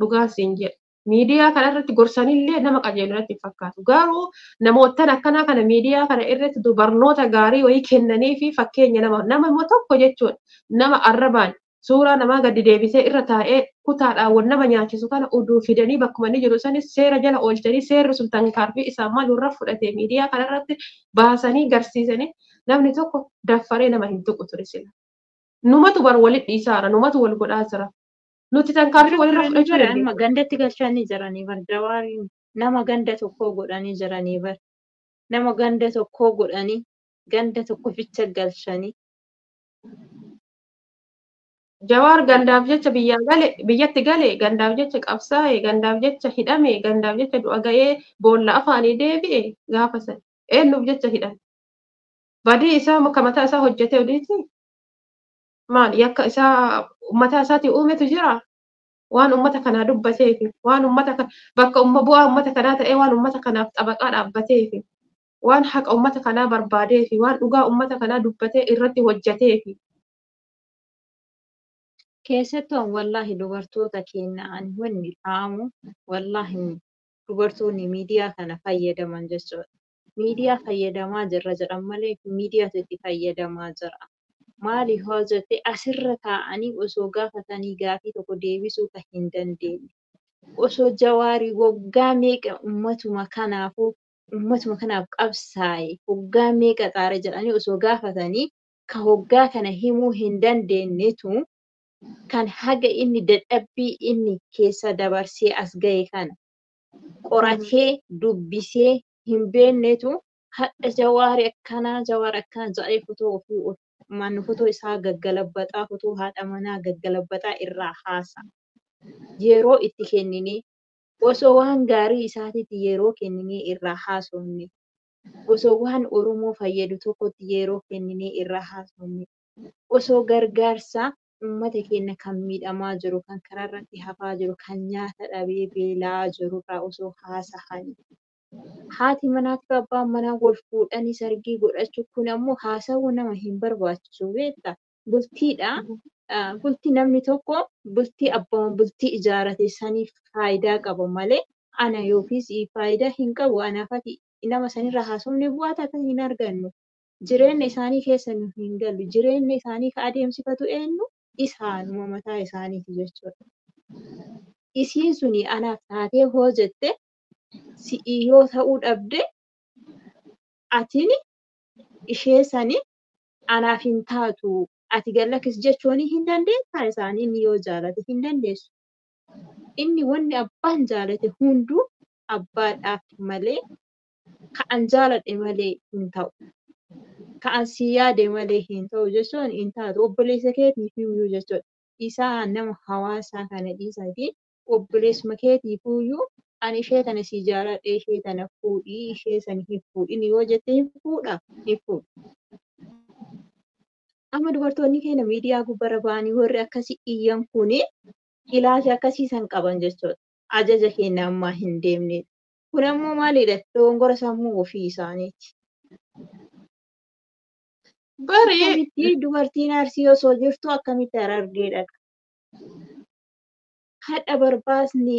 Dhugaan siin jedha. Miidiyaa kana irratti gorsanillee nama qajeelu natti hin fakkaatu. Garuu namoottan akkanaa kana miidiyaa kana irratti barnoota gaarii wayii kennanii fi fakkeenya nama immoo tokko jechuudha. Nama arrabaan suuraa namaa gadi deebisee irra taa'ee kutaadhaan wal nama nyaachisu kana oduu fidanii bakkuma inni jiru sanis seera jala oolchanii seerri sun tarkaanfii isaa maal irra fudhatee miidiyaa kana irratti baasanii garsiisanii namni tokko daffaree nama hin tuqu ture sila. Numatu bar walit dhiisaara, numatu wal godhaa jira. Nuti tarkaanfii walirra fudhachuu dandeenya. Amma gandatti galchanii jiranii bar Jawaariin nama ganda tokkoo godhanii jiranii bar, nama ganda tokkoo godhanii ganda tokko ficha galchanii. Jawaar gandaaf jecha biyyaa gale, biyyatti gale, gandaaf jecha qabsaa'e, gandaaf jecha hidhame, gandaaf jecha du'a ga'ee boolla afaanii deebi'e gaafa sana. Eenyuuf jecha hidhame? Badii isaa akka mataa isaa hojjetee oliiti. Maal yakka isaa mataa isaatii uumetu jira? Waan uummata kanaa dubbateefi, waan uummata bakka bu'aa uummata kanaa ta'ee waan uummata kanaaf xabaqaa dhaabbateefi, waan haqa uummata kanaa barbaadeefi, waan dhugaa uummata kanaa dubbatee irratti hojjeteefi. Keessattuu wallaahi dubartoota keenya ani wanni dhaamu, wallaahi dubartoonni miidiyaa kana fayyadaman jechuudha. Miidiyaa fayyadamaa jirra jedhan malee miidiyaatu itti fayyadamaa jira. Maali hoo jette, asirra taa'anii osoo gaafatanii gaafii tokko deebisuu kan hin dandeenye. Osoo Jawaarii waggaa meeqa uummatuma kanaafuu uummatuma kanaaf qabsaa'e, waggaa meeqa xaare jedhanii osoo gaafatanii ka waggaa kana himuu hin dandeenyetu kan haga inni dadhabbii inni keessa dabarsee as ga'e kana qoratee dubbisee hin beeknetu hadha Jawaari akkanaa, Jawaari akkanaa jedhee fotoo ofii manni fotoo isaa gaggalabbaxaa, fotoo haadha manaa gaggalabbaxaa irraa haasa. Yeroo itti kenninee osoo waan gaarii isaatiitti yeroo kenninee irraa haasofne, osoo waan Oromoo fayyadu tokkotti yeroo kenninee irraa haasofne, osoo gargaarsa uummata keenya kan miidhamaa jiru, kan karaa irratti hafaa jiru, kan nyaata dhabee beelaa jirurraa osoo haasa'anii. Haati manaa fi abbaan manaa wal fuudhanii sargii godhachuu kun ammoo haasawuu nama hin barbaachisu beektaa. Bultiidha. Bultii namni tokko bultii abbaa bultii ijaarate saniif faayidaa qaba malee ana yookiis faayidaa hin qabu. Anaaf ati nama sanirraa haasofne bu'aa takka hin argannu. Jireenya isaanii keessa nu hin galu. Jireenya isaanii ka adeemsifatu eenyu? Isaanuma mataa isaaniiti jechuudha. Isiin suni anaaf taatee hoo jette si'ii yoo ta'uu dhabde atini ishee sani anaaf hin taatu ati gallakkis jechuun hin dandeessaa isaanii inni yoo jaalate hin dandeessu. Inni wanni abbaan jaalate hunduu abbaadhaaf malee ka'an jaaladhe malee hin ta'u. Ka'an si yaade malee hin ta'u jechuun hin taatu. Obboleessa keetiif iyyuu jechuudha. Isaa nama hawaasaa kana dhiisaatii obboleessuma keetiif iyyuu Ani ishee tana si jaaladhe, ishee tana fuudhii, ishee sana hin fuudhin yoo jette hin fuudha, hin fuudhu. Amma dubartoonni keenya miidiyaa gubbarra ba'anii warri akkasii iyyan kuni ilaalcha akkasii san qaban jechuudha. Ajaja keenya ammaa hin deemne. Kun ammoo maalidha? Dogongora sammuu ofii isaaniiti. Bari Akkamitti dubartiin Arsii osoo jirtu akkamitti Harargee dhaqa? Hadha barbaasni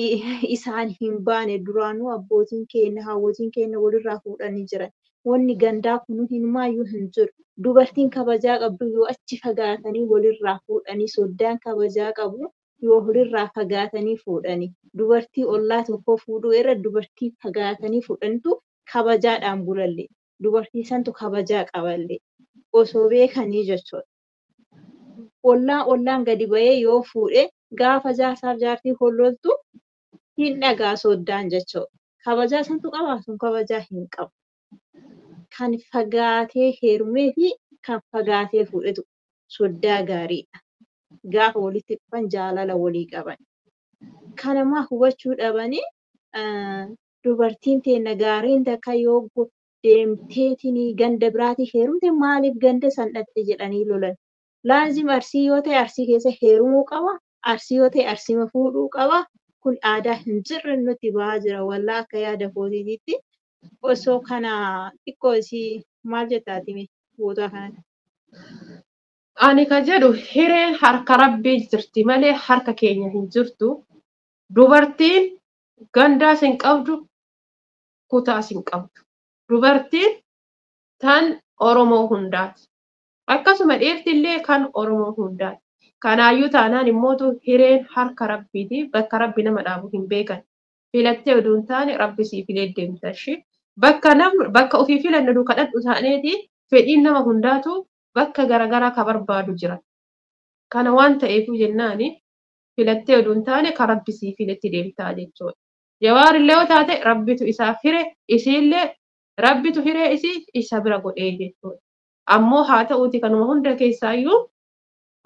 isaan hin baane duraanuu abbootiin keenya hawwootiin keenya walirraa fuudhanii jiran. Wanni gandaa kun hinumaayyuu hin jiru. Dubartiin kabajaa qabdu yoo achi fagaatanii walirraa fuudhanii, soddaan kabajaa qabu yoo walirraa fagaatanii fuudhanii, dubartii ollaa tokko fuudhuu irra dubartii fagaatanii fuudhantu kabajaadhaan bulallee. Dubartii santu kabajaa qaballee. Osoo beekanii jechuudha. Ollaan ollaan gadi ba'ee yoo fuudhe gaafa jaarsaaf jaartii holloltu hin dhagaa soddaan jechuudha. Kabajaa santu qabaa sun kabajaa hin qabu. Kan fagaatee heerumee fi kan fagaatee fuudhetu soddaa gaariidha. Gaafa walitti dhufan jaalala walii qaban. Kanamaa hubachuu dhabanii dubartiin teenna gaariin takka yoo deemteetiin ganda biraatii heerumte maaliif ganda san dhatte jedhanii lolan. Laazim Arsii yoo ta'e Arsii keessa heerumuu qaba. Arsii yoo ta'e Arsiima fuudhuu qaba. Kun aadaa hin jirre nutti bahaa jira. Wallaa akka yaada kootiitti osoo kana xiqqoo isii maal jettaati mee boodaa kanatti? Ani ka jedhu hireen harka Rabbii jirti malee harka keenya hin jirtu. Dubartiin gandaas hin qabdu, kutaas hin qabdu. Dubartiin tan Oromoo hundaati. Akkasuma dhiirti illee kan Oromoo hundaati. Kanaayyuu taanaan immootu hireen harka Rabbiiti. Bakka Rabbi nama dhaabu hin beekan. Filattee oduu hin taane Rabbi sii filee deemta ishee. Bakka nam bakka ofii filannu nu kadhadhu taaneeti fedhiin nama hundaatu bakka garaagaraa ka barbaadu jira. Kana waan ta'eef jennaani filattee oduu hin taane ka Rabbi sii filetti deemtaa jechuudha. Jawaar illee yoo taate Rabbitu isaaf hire, isiillee Rabbitu hiree isii isa bira godhee jechuudha. Ammoo haa ta'uuti kanuma hunda keessaayyuu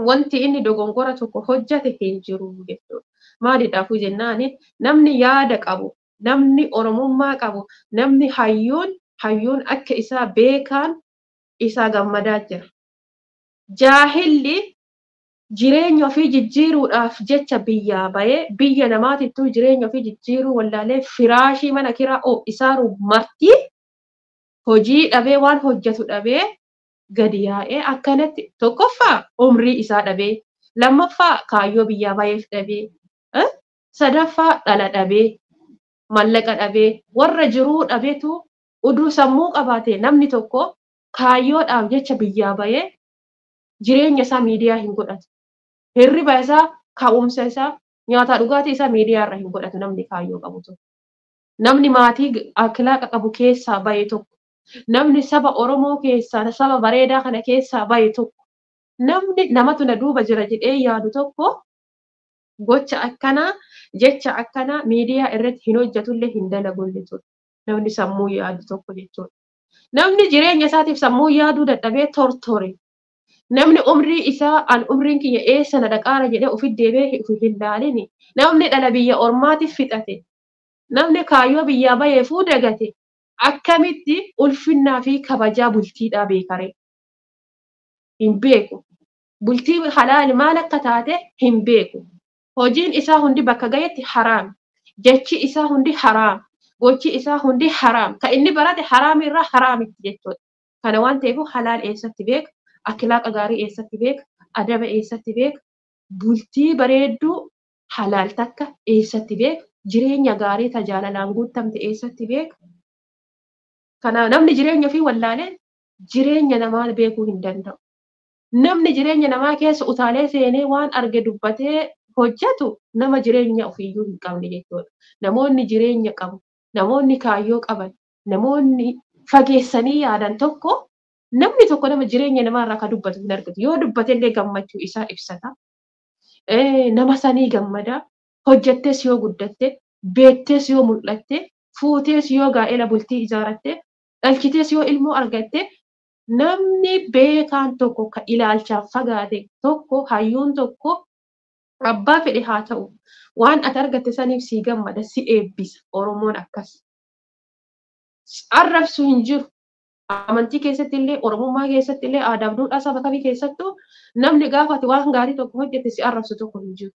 wanti inni dogongora tokko hojjate hin jiru jechuudha. Maalidhaafuu jennaani namni yaada qabu, namni Oromummaa qabu, namni hayyuun hayyuun akka isaa beekaan isaa gammadaa jira. Jaahilli jireenya ofii jijjiiruudhaaf jecha biyyaa bahee biyya namaatittuu jireenya ofii jijjiiruu wallaalee firaashii mana kiraa isaaru martii hojii dhabee waan hojjetu dhabee gadi yaa'ee akkanatti tokkoffaa umrii isaa dhabee, lammaffaa kaayyoo biyyaa baheef dhabee, sadaffaa dhala dhabee, mallaqa dhabee, warra jiruu dhabeetu uduu sammuu qabaate namni tokko kaayyoodhaaf jecha biyyaa bahee jireenya isaa miidiyaa hin godhatu. Hirriba isaa, ka'umsa isaa, nyaataa dhugaatii isaa miidiyaa irra hin godhatu namni kaayyoo qabu tokko. Namni maatii akhlaaqa qabu keessaa bahe tokko, namni saba Oromoo keessaa saba bareedaa kana keessaa bahe tokko, namni namatu na duuba jira jedhee yaadu tokko gocha akkanaa jecha akkanaa miidiyaa irratti hin hojjetullee hin dalagulle ture. Namni sammuu yaadu tokko jechuudha. Namni jireenya isaatiif sammuu yaaduu dadhabee tortore. Namni umrii isaa an umriin kiyya eessa na dhaqaara jedhee ofitti deebi'ee ofi hin laalini. Namni dhala biyya ormaatiif fixate. Namni kaayyoo biyyaa baheefuu dagate. Akkamitti ulfinnaa fi kabajaa bultiidhaa beekaree? Hin beeku. Bultii halaali maal akka taate hin beeku. Hojiin isaa hundi bakka gahetti haraam. Jechi isaa hundi haraam. Gochi isaa hundi haraam. Kan inni barate haraam irraa haraamitti jechuudha. Kana waan ta'eef halaal eessatti beeka? Akhlaaqa gaarii eessatti beeka? Adaba eessatti beeka? Bultii bareedduu halaal takka eessatti beeka? Jireenya gaarii tajaalalaan guutamte eessatti beeka? Kanaaf namni jireenya ofii wallaalee jireenya namaa beekuu hin danda'u. Namni jireenya namaa keessa utaalee seenee waan arge dubbatee hojjetu nama jireenya ofiiyyuu hin qabne jechuudha. Namoonni jireenya qabu, namoonni kaayyoo qaban, namoonni fageessanii yaadan tokko namni tokko nama jireenya namaarraa kan dubbatu hin argatu. Yoo dubbatellee gammachuu isaa ibsata. Nama sanii gammada. Hojjettees yoo guddatte, beektees yoo mul'atte, fuutees yoo gaa'ela bultii ijaaratte, dhalchitees yoo ilmoo argatte, namni beekaan tokko kan ilaalchaan fagaate tokko hayyuun tokko Abbaa fedhe haa ta'u waan ati argatte saniif sii gammada si eebbisa Oromoon akkas. Arrabsu hin jiru. Amantii keessatti illee Oromummaa keessatti illee aadaa fi duudhaa saba kamii keessattuu namni gaafa ati waan gaarii tokko hojjette si arrabsu tokko hin jiru.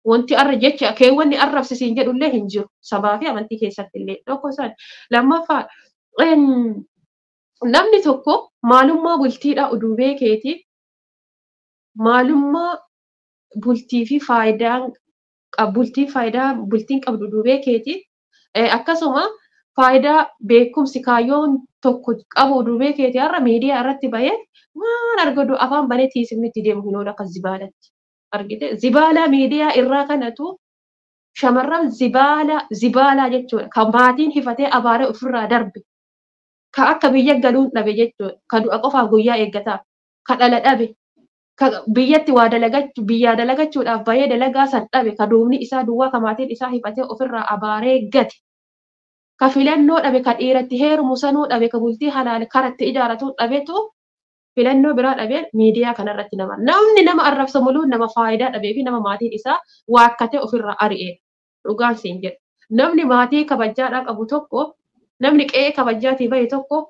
Wanti arra jecha keewwanni arrabsi siin jedhu illee hin jiru. Sabaa fi amantii keessatti illee tokko isaan. Lammaffaa namni tokko maalummaa bultiidhaa oduu beekeeti maalummaa bultii fi faayidaan bultii faayidaa bultiin qabdu oduu beekeeti akkasuma faayidaa beekumsi kaayyoon tokko qabu oduu beekeeti har'a miidiyaa irratti bahee waan argatu afaan banee tiisifni itti deemu hin oolu akka zibaalatti. Argite zibaalaa miidiyaa irraa kanatu shamarran zibaalaa zibaalaa jechuudha. Kan maatiin hifatee abaaree ofirraa darbe. Ka akka biyya galuun dhabe jechuudha. Ka du'a qofaaf guyyaa eeggataa. Ka dhala dhabe. Ka biyyatti waa dalagachuu biyyaa dalagachuudhaaf bahee dalagaa san dhabe. Ka duubni isaa duwwaa ka maatiin isaa hifatee ofirraa abaaree gate. Ka filannoo dhabe ka dhiiratti heerumu sanuu dhabe ka bultii halaal karatti ijaaratu dhabetu filannoo biraa dhabee miidiyaa kanarratti nama namni nama arrabsa muluu nama faayidaa dhabee fi nama maatiin isaa waakkatee ofirraa ari'ee dhugaan siin jedha. Namni maatii kabajaadhaa qabu tokko namni qe'ee kabajaatii bahe tokko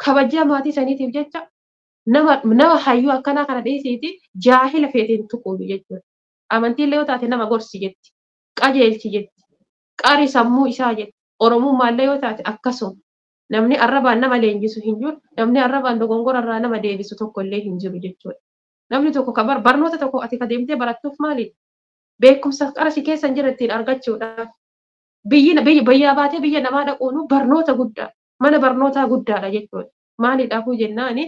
kabajaa maatii saniitiif jecha nama hayyuu akkanaa kana dhiisiiti jaahila feeteen tuquuyu jechuudha. Amantiillee yoo taate nama gorsi jetti qajeelchi jetti qari sammuu isaa jetti Oromummaallee yoo taate akkasuma. Namni arrabaan nama leenjisu hin jiru, namni arrabaan dogongorarraa nama deebisu tokko illee hin jiru jechuudha. Namni tokko ka barnoota tokko ati ka deemtee barattuuf maali? Beekumsa qara si keessa hin jirre ittiin argachuudhaaf. Biyyi biyyaa baatee biyya namaa dhaquun barnoota guddaa, mana barnootaa guddaadha jechuudha. Maaliidhaafuu jennaani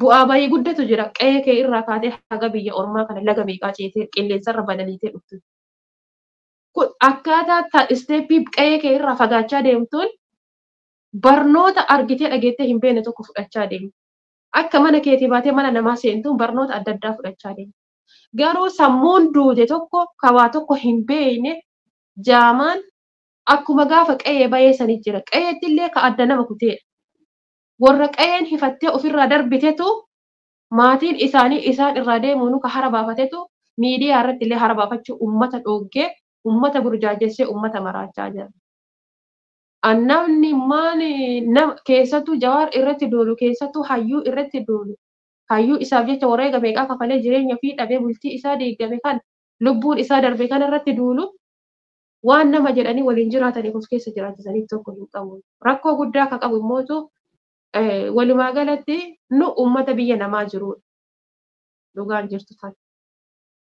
bu'aa bayii guddatu jira. Qe'ee kee irraa kaatee haga biyya ormaa kana laga meeqaa ceetee qilleensarra balaliitee dhuftu. Kun akkaataa isteeppii qe'ee kee irraa fagaachaa deemtuun barnoota argitee dhageettee hin beekne tokko fudhachaa deemti. Akka mana keetii baatee mana namaa seentuun barnoota adda addaa fudhachaa deemti. Garuu sammuun duute tokko kawaa tokko hin beekne jaamaan akkuma gaafa qe'ee bahee sanii jira. Qe'eetti illee ka adda nama kuteedha. Warra qe'een hifattee ofirraa darbitetu maatiin isaanii isaan irraa deemuun ka hara baafatetu miidiyaa irratti illee hara baafachuu uummata dhooggee uummata burjaajessee uummata maraachaa jira. Namni maali nama keessattuu Jawaar irratti duulu keessattuu hayyuu irratti duulu hayyuu isaaf jecha wareega meeqaa kafalee jireenya fi dhabee bultii isaa diigame kan lubbuun isaa darbe kan irratti duulu waan nama jedhanii waliin jiraataniif of keessa jiraachisaniif tokko hin qabu. Rakkoo guddaa akka qabu immootu walumaa galatti nu uummata biyya namaa jirudha. Dhugaan jirtu tana.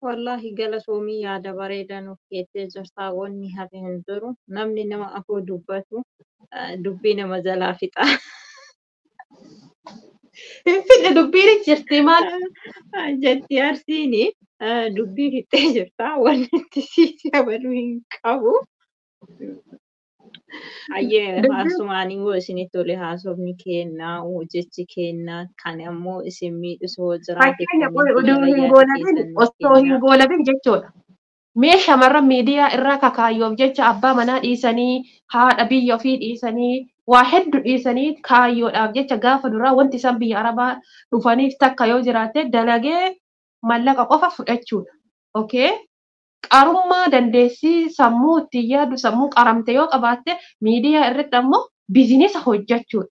Wallaahi galatoomii yaada bareedaa nuuf keettee jirta. Wanni hafe hin jiru. Namni nama afoo dubbatu dubbii nama jalaa fixa. Hin fidne dubbiin jirti maal? Jetti Arsiini dubbii fixee jirta. Wanni itti siiti dabaluu hin qabu. Hayyee haasumaan yoo isinitti tole haasofni kennaa jechi kennaa kan ammoo isin miidhus hoo jiraate Fakkeenya oduu hin goolabin osoo hin goolabin jechuudha. Mee shamarran miidiyaa irraa kakaayyoof jecha abbaa manaa dhiisanii haadha biyya ofii dhiisanii waa hedduu dhiisanii kaayyoodhaaf jecha gaafa duraa wanti isaan biyya arabaa dhufaniif takka yoo jiraatte dalagee mallaqa qofa fudhachuudha. Okay? Qarummaa dandeessii sammuu ittiin yaaddu sammuu qaramte yoo qabaatte miidiyaa irratti ammoo biizinesa hojjechuudha.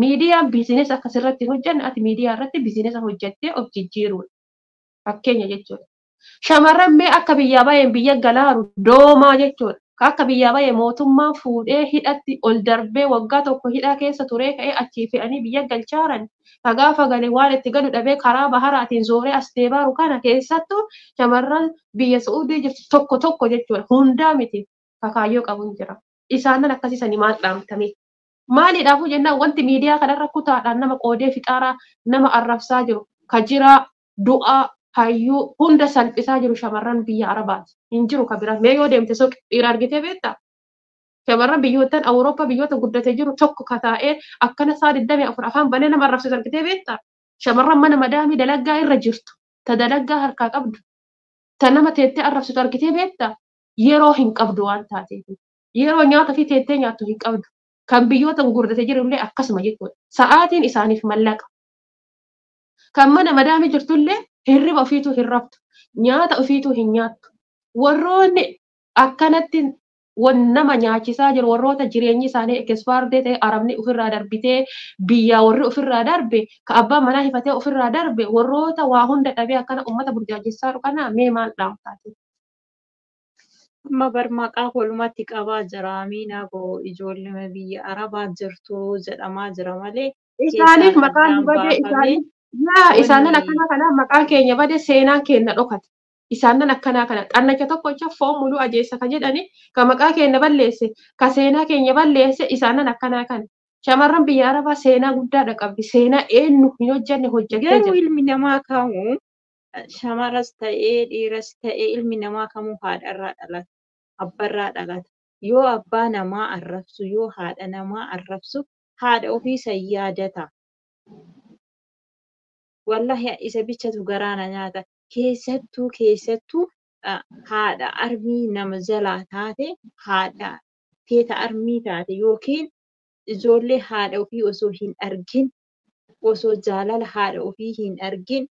Miidiyaan biizinesa akkasirratti hin hojjenne ati miidiyaa irratti biizinesa hojjettee of jijjiiruudha. Fakkeenya jechuudha. Shamarran mee akka biyyaa baheen biyya galaaru doomaa jechuudha. Akka biyyaa bahee mootummaan fuudhee hidhatti ol darbee waggaa tokko hidhaa keessa turee ka'ee achii fe'anii biyya galchaaran. Ka gaafa gale waan itti galu dhabee karaa baharaatiin zooree as deebaaru kana keessattuu shamarran biyya Su'uudii jirtu tokko tokko jechuudha. Hundaa miti kakaayyoo qabu hin jira. Isaanan akkasiisanii maal dhaamtame? Maaliidhaafuu jennaan wanti miidiyaa kanarra kutaadhaan nama qoodee fixaaraa nama arrabsaa jiru ka jiraa du'aa hayyuu hunda salphisaa jiru shamarran biyya Arabaati. Hin jiru ka biraa. Mee yoo deemte suuqii dhiira argitee beektaa? Shamarran biyyoottan Awurooppaa biyyoota guddatee jiru tokko ka taa'ee akkana saa 24 afaan banee nama arrabsisu argitee beektaa? Shamarran mana madaamii dalagaa irra jirtu, ta dalagaa harkaa qabdu, ta nama teettee arrabsitu argitee beektaa? Yeroo hin qabdu waan taateef. Yeroo nyaata fi teettee nyaattu hin qabdu. Kan biyyoota gurguddatee jiru illee akkasuma jechuudha. Sa'aatiin isaaniif mallaqa. Kan mana madaamii jirtullee hirriba ofiitu hin raftu. Nyaata ofiituu hin nyaattu. Warroonni akkanatti nama nyaachisaa jiru warroota jireenyi isaanii ekispaardee ta'e arabni ofirraa darbitee biyyaa warri ofirraa darbe ka abbaan manaa hifatee ofirraa darbe warroota waa hunda dhabee akkana uummata burjaajessaa jiru kana mee maal dhaamtaati? Amma bar maqaa walumatti qabaa jira. Amiinaa koo ijoollee biyya Arabaa jirtu jedhamaa jira malee Isaaniif keessaan maqaan addaan badee baafamee isaaniif yaa isaanan wanni akkanaa kana maqaan keenya bade seenaan keenya dhokate. Isaanan akkanaa kana xannacha tokkocha foon muluu ajeessa kan jedhani ka maqaa keenya balleesse ka seenaa keenya balleesse isaanan akkanaa kana. Shamarran biyya Arabaa seenaa guddaadha qabdi. Seenaa eenyu hin hojjenne hojjettee garuu jirti. ilmi namaa kamuu shamaras ta'ee dhiiras ta'ee ilmi namaa kamuu haadharraa dhalata, abbarraa dhalata. Yoo abbaa namaa arrabsu, yoo haadha namaa arrabsu, haadha ofii san yaadata. Wallahi isa bichatu garaa na nyaata. Keessattuu keessattuu haadha armii nama jalaa taate, haadha teeta armii taate yookiin ijoollee haadha ofii osoo hin argin, osoo jaalala haadha ofii hin argin,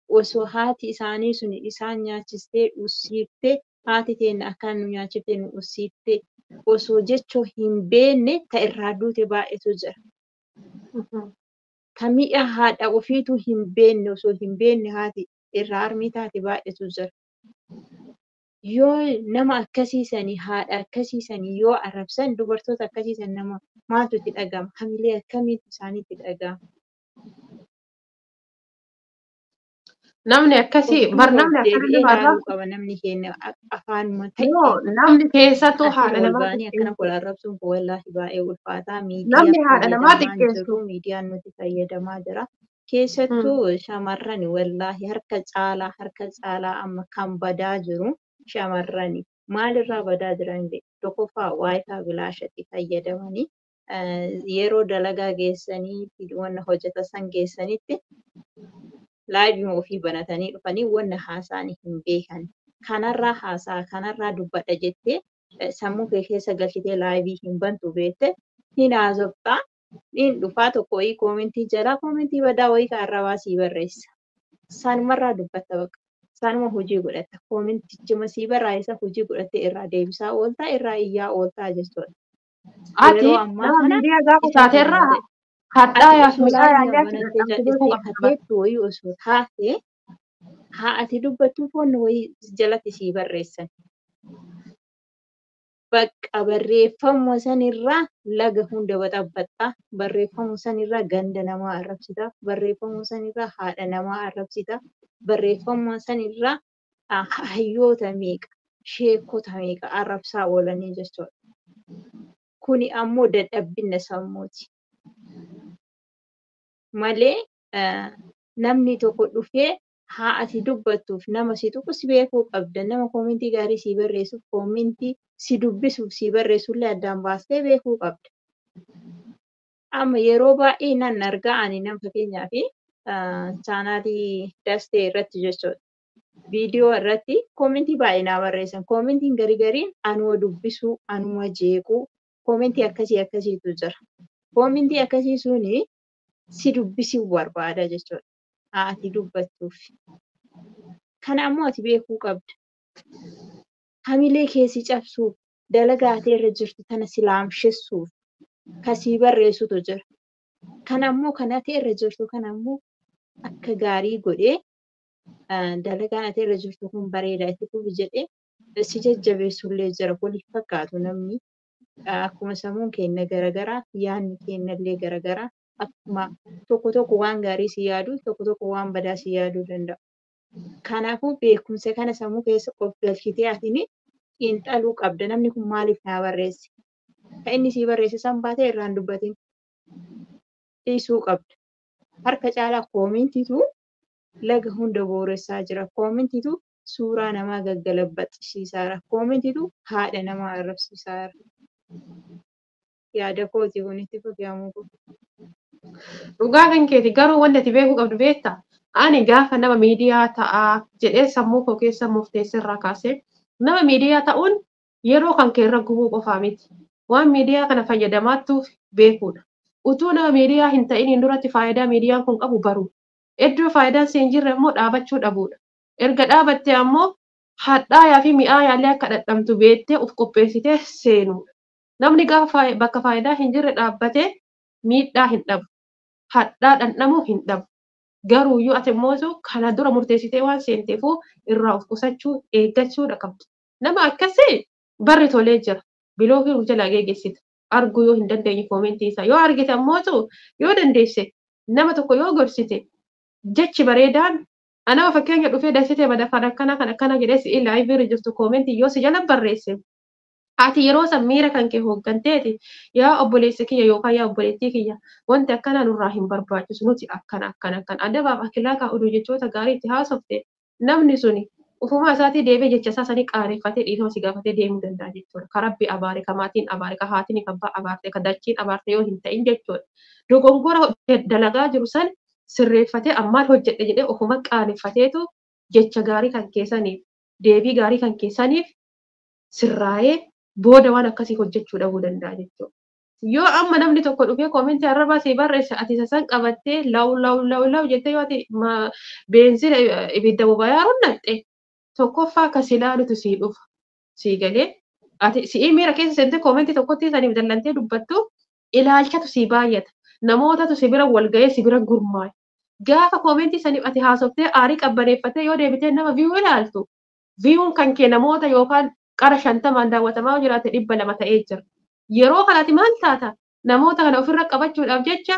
osoo haati isaanii sun isaan nyaachistee ussiiftee, haati teenna akkaan nu nyaachiftee nu ussiiftee osoo jechoo hin beekne ta irraa duute baay'eetu jira. Ta mi'a haadha ofiitu hin beekne osoo hin beekne haati irraa armii taate baay'eetu jira. Yoo nama akkasiisanii haadha akkasiisanii yoo arrabsan dubartoota akkasiisan nama maaltu itti dhaga'ama? Hamilee akkamiitu isaanitti dhaga'ama? Namni Of akkasii duuba bar of namni akkana deebi'ee nama ilaaluu arrabsu qaba namni keenya afaanuma yoo ta'een namni keessattuu akkana haadha ol namaa ba'anii akkana xiqqeessu wal arrabsuun kun wallaahi baay'ee ulfaataa. Miidiyaa namni haadha namaa fayyadamaa hin xiqqeessu. jirru, miidiyaan nuti fayyadamaa jira. Keessattuu shamarran wallaahi harka caalaa amma kan badaa jiru shamarrani. Maalirraa badaa jiran tokkoffaa waayifaa bilaashatti fayyadamanii yeroo dalagaa geessanii wanna hojjeta san geessanitti laayivii ofii banatanii dhufanii wanna haasa'anii hin beekan. Kanarraa haasa'a, kanarraa dubbadha jettee sammuu kee keessa galchitee laayivii hin bantu beekte hin haasoftaa. Hin dhufaa tokko wayii koomentii jalaa koomentii badaa wayii kan arrabaa sii barreessa. Sanumarraa dubbatta baqa. Sanuma hojii godhatta. Koomentichuma sii barreessa hojii godhattee irraa deebisaa ooltaa irraa iyyaa ooltaa jechuudha. Ati Yeroo ammaa nama kana miidiyaa gaafa isatu taaterraa nama ta'e. Ati hadhaayaaf osoo mi'aayaa laayivii illee achi banattee dhaqxee beekuu jal'istee qabda bara. kateettu wayii osoo taate haa ati dubbattuuf wanni wayii jalatti sii barreessan. Bakka barreeffamuma sanirraa laga hunda baxabbaxxaa, barreeffamuma sanirraa ganda namaa arrabsita, barreeffamuma sanirraa haadha namaa arrabsita, barreeffamuma sanirraa hayyoota meeqa, sheekota meeqa arrabsaa oolanii jechuudha. Kuni ammoo dadhabbina sammuuti. Malee namni tokko dhufee haa ati dubbattuuf nama si tuqu si beekuu qabda. Nama koomentii gaarii si barreessuuf koomentii si dubbisuuf si barreessullee addaan baastee beekuu qabda. Amma yeroo baay'ee nan argaa ani nama fakkeenyaa fi chaanaalii dastee irratti jechuudha. Viidiyoo irratti koomentii baay'ee naa barreessan. Koomentiin garii gariin anuma dubbisuu, anuma jeequu, koomentii akkasii akkasiitu jira. Koomentii akkasii suni si dubbisuu barbaada jechuudha. Haa ati dubbattuuf. Kana ammoo ati beekuu qabda. Hamilee kee si cabsuuf, dalagaa ati irra jirtu tana si laamshessuuf kasii barreessutu jira. Kana ammoo kan ati irra jirtu kana ammoo akka gaarii godhee dalagaan ati irra jirtu kun bareedaa itti fufi jedhee si jajjabeessullee jira. Waliif fakkaatu namni akkuma sammuun keenya garagaraa yaadni keenyallee garagaraa akkuma tokko tokko waan gaarii si yaadu tokko tokko waan badaa si yaaduu danda'a. Kanaafuu beekumsa kana sammuu keessa of galchitee atini xiinxaluu qabda. Namni kun maaliif naa barreesse? Kan inni sii barreesse san baatee irraan dubbatin dhiisuu qabda. Harka caalaa koomentiitu laga hunda booressaa jira. Koomentiitu suuraa namaa gaggalabaxisiisaa jira. Koomentiitu haadha namaa arrabsiisaa jira. Yaada kooti kun itti fufi ammoo. Dhugaa kan keeti garuu wanti ati beekuu qabdu beektaa? Ani gaafa nama miidiyaa ta'aa jedhee sammuu koo keessa murteesse irraa kaasee nama miidiyaa ta'uun yeroo kan kee irra gubuu qofaa miti. Waan miidiyaa kana fayyadamaattuuf beekuudha. Utuu nama miidiyaa hin ta'iniin duratti faayidaa miidiyaan kun qabu baruudha. Iddoo faayidaan si hin jirre immoo dhaabachuu dhabuudha. Erga dhaabattee ammoo hadhaayaa fi mi'aayaallee akka dhadhamtu beettee of qopheessitee seenuudha. Namni gaafa bakka faayidaa hin jirre dhaabbatee miidhaa hin dhabu. Hadhaa dhandhamuu hin dhabu. Garuuyyuu ati immoo kana dura murteessitee waan seenteefuu irraa of qusachuu eeggachuudha qabdu. Nama akkasii barri tolee jira. Bilookii of jalaa geggeessita. Arguu yoo hin dandeenye koomentii isaa. Yoo argite ammootu yoo dandeesse nama tokko yoo gorsite jechi bareedaan anama fakkeenya dhufee dasitee bada kan akkana kan akkana jedhee si'i laayivii jirtu koomentii yoo si jala barreesse ati yeroo san miira kan kee hoogganteeti yaa obboleessa kiyya yookaan yaa obboleettii kiyya wanti akkana nurraa hin barbaachisu nuti akkana akkana akkana adabaaf akilaakaa oduu jechoota gaarii itti haasofte namni suni ufumaa isaatii deebi'ee jecha isaa sanii qaaneffatee dhiifama si gaafatee deemuu danda'a jechuudha. Ka rabbi abaare, ka maatiin abaare, ka haatiin ka abbaa abaarte, ka dachiin abaarte yoo hin ta'in jechuudha. Dogongora dalagaa jiru san sirreeffatee ammaan hojjedhe jedhee ofuma qaaneffateetu jecha gaarii kan keessaniif deebii gaarii kan keessaniif sirraa'ee booda waan akkasii hojjechuu dhabuu danda'a jechuudha. Yoo amma namni tokko dhufee koomentii arrabaa si barreesse ati isa san qabattee law law law law jettee yoo ati beenzila ibidda boba'aa naqxe tokkoffaa akka si ilaalutu sii dhufa. Sii galee ati si'ii miira keessa seentee koomentii tokkotti saniif dallantee dubbattu ilaalchatu sii baay'ata. Namootatu si bira wal ga'ee si bira gurmaa'e. Gaafa koomentii saniif ati haasoftee aarii qabbaneeffattee yoo deebitee nama viyuu ilaaltu viyuun kan kee namoota yookaan qara 50 daawwatamaa jiraate 200 ta'ee jira. Yeroo kanatti maal taata? Namoota kana ofirra qabachuudhaaf jecha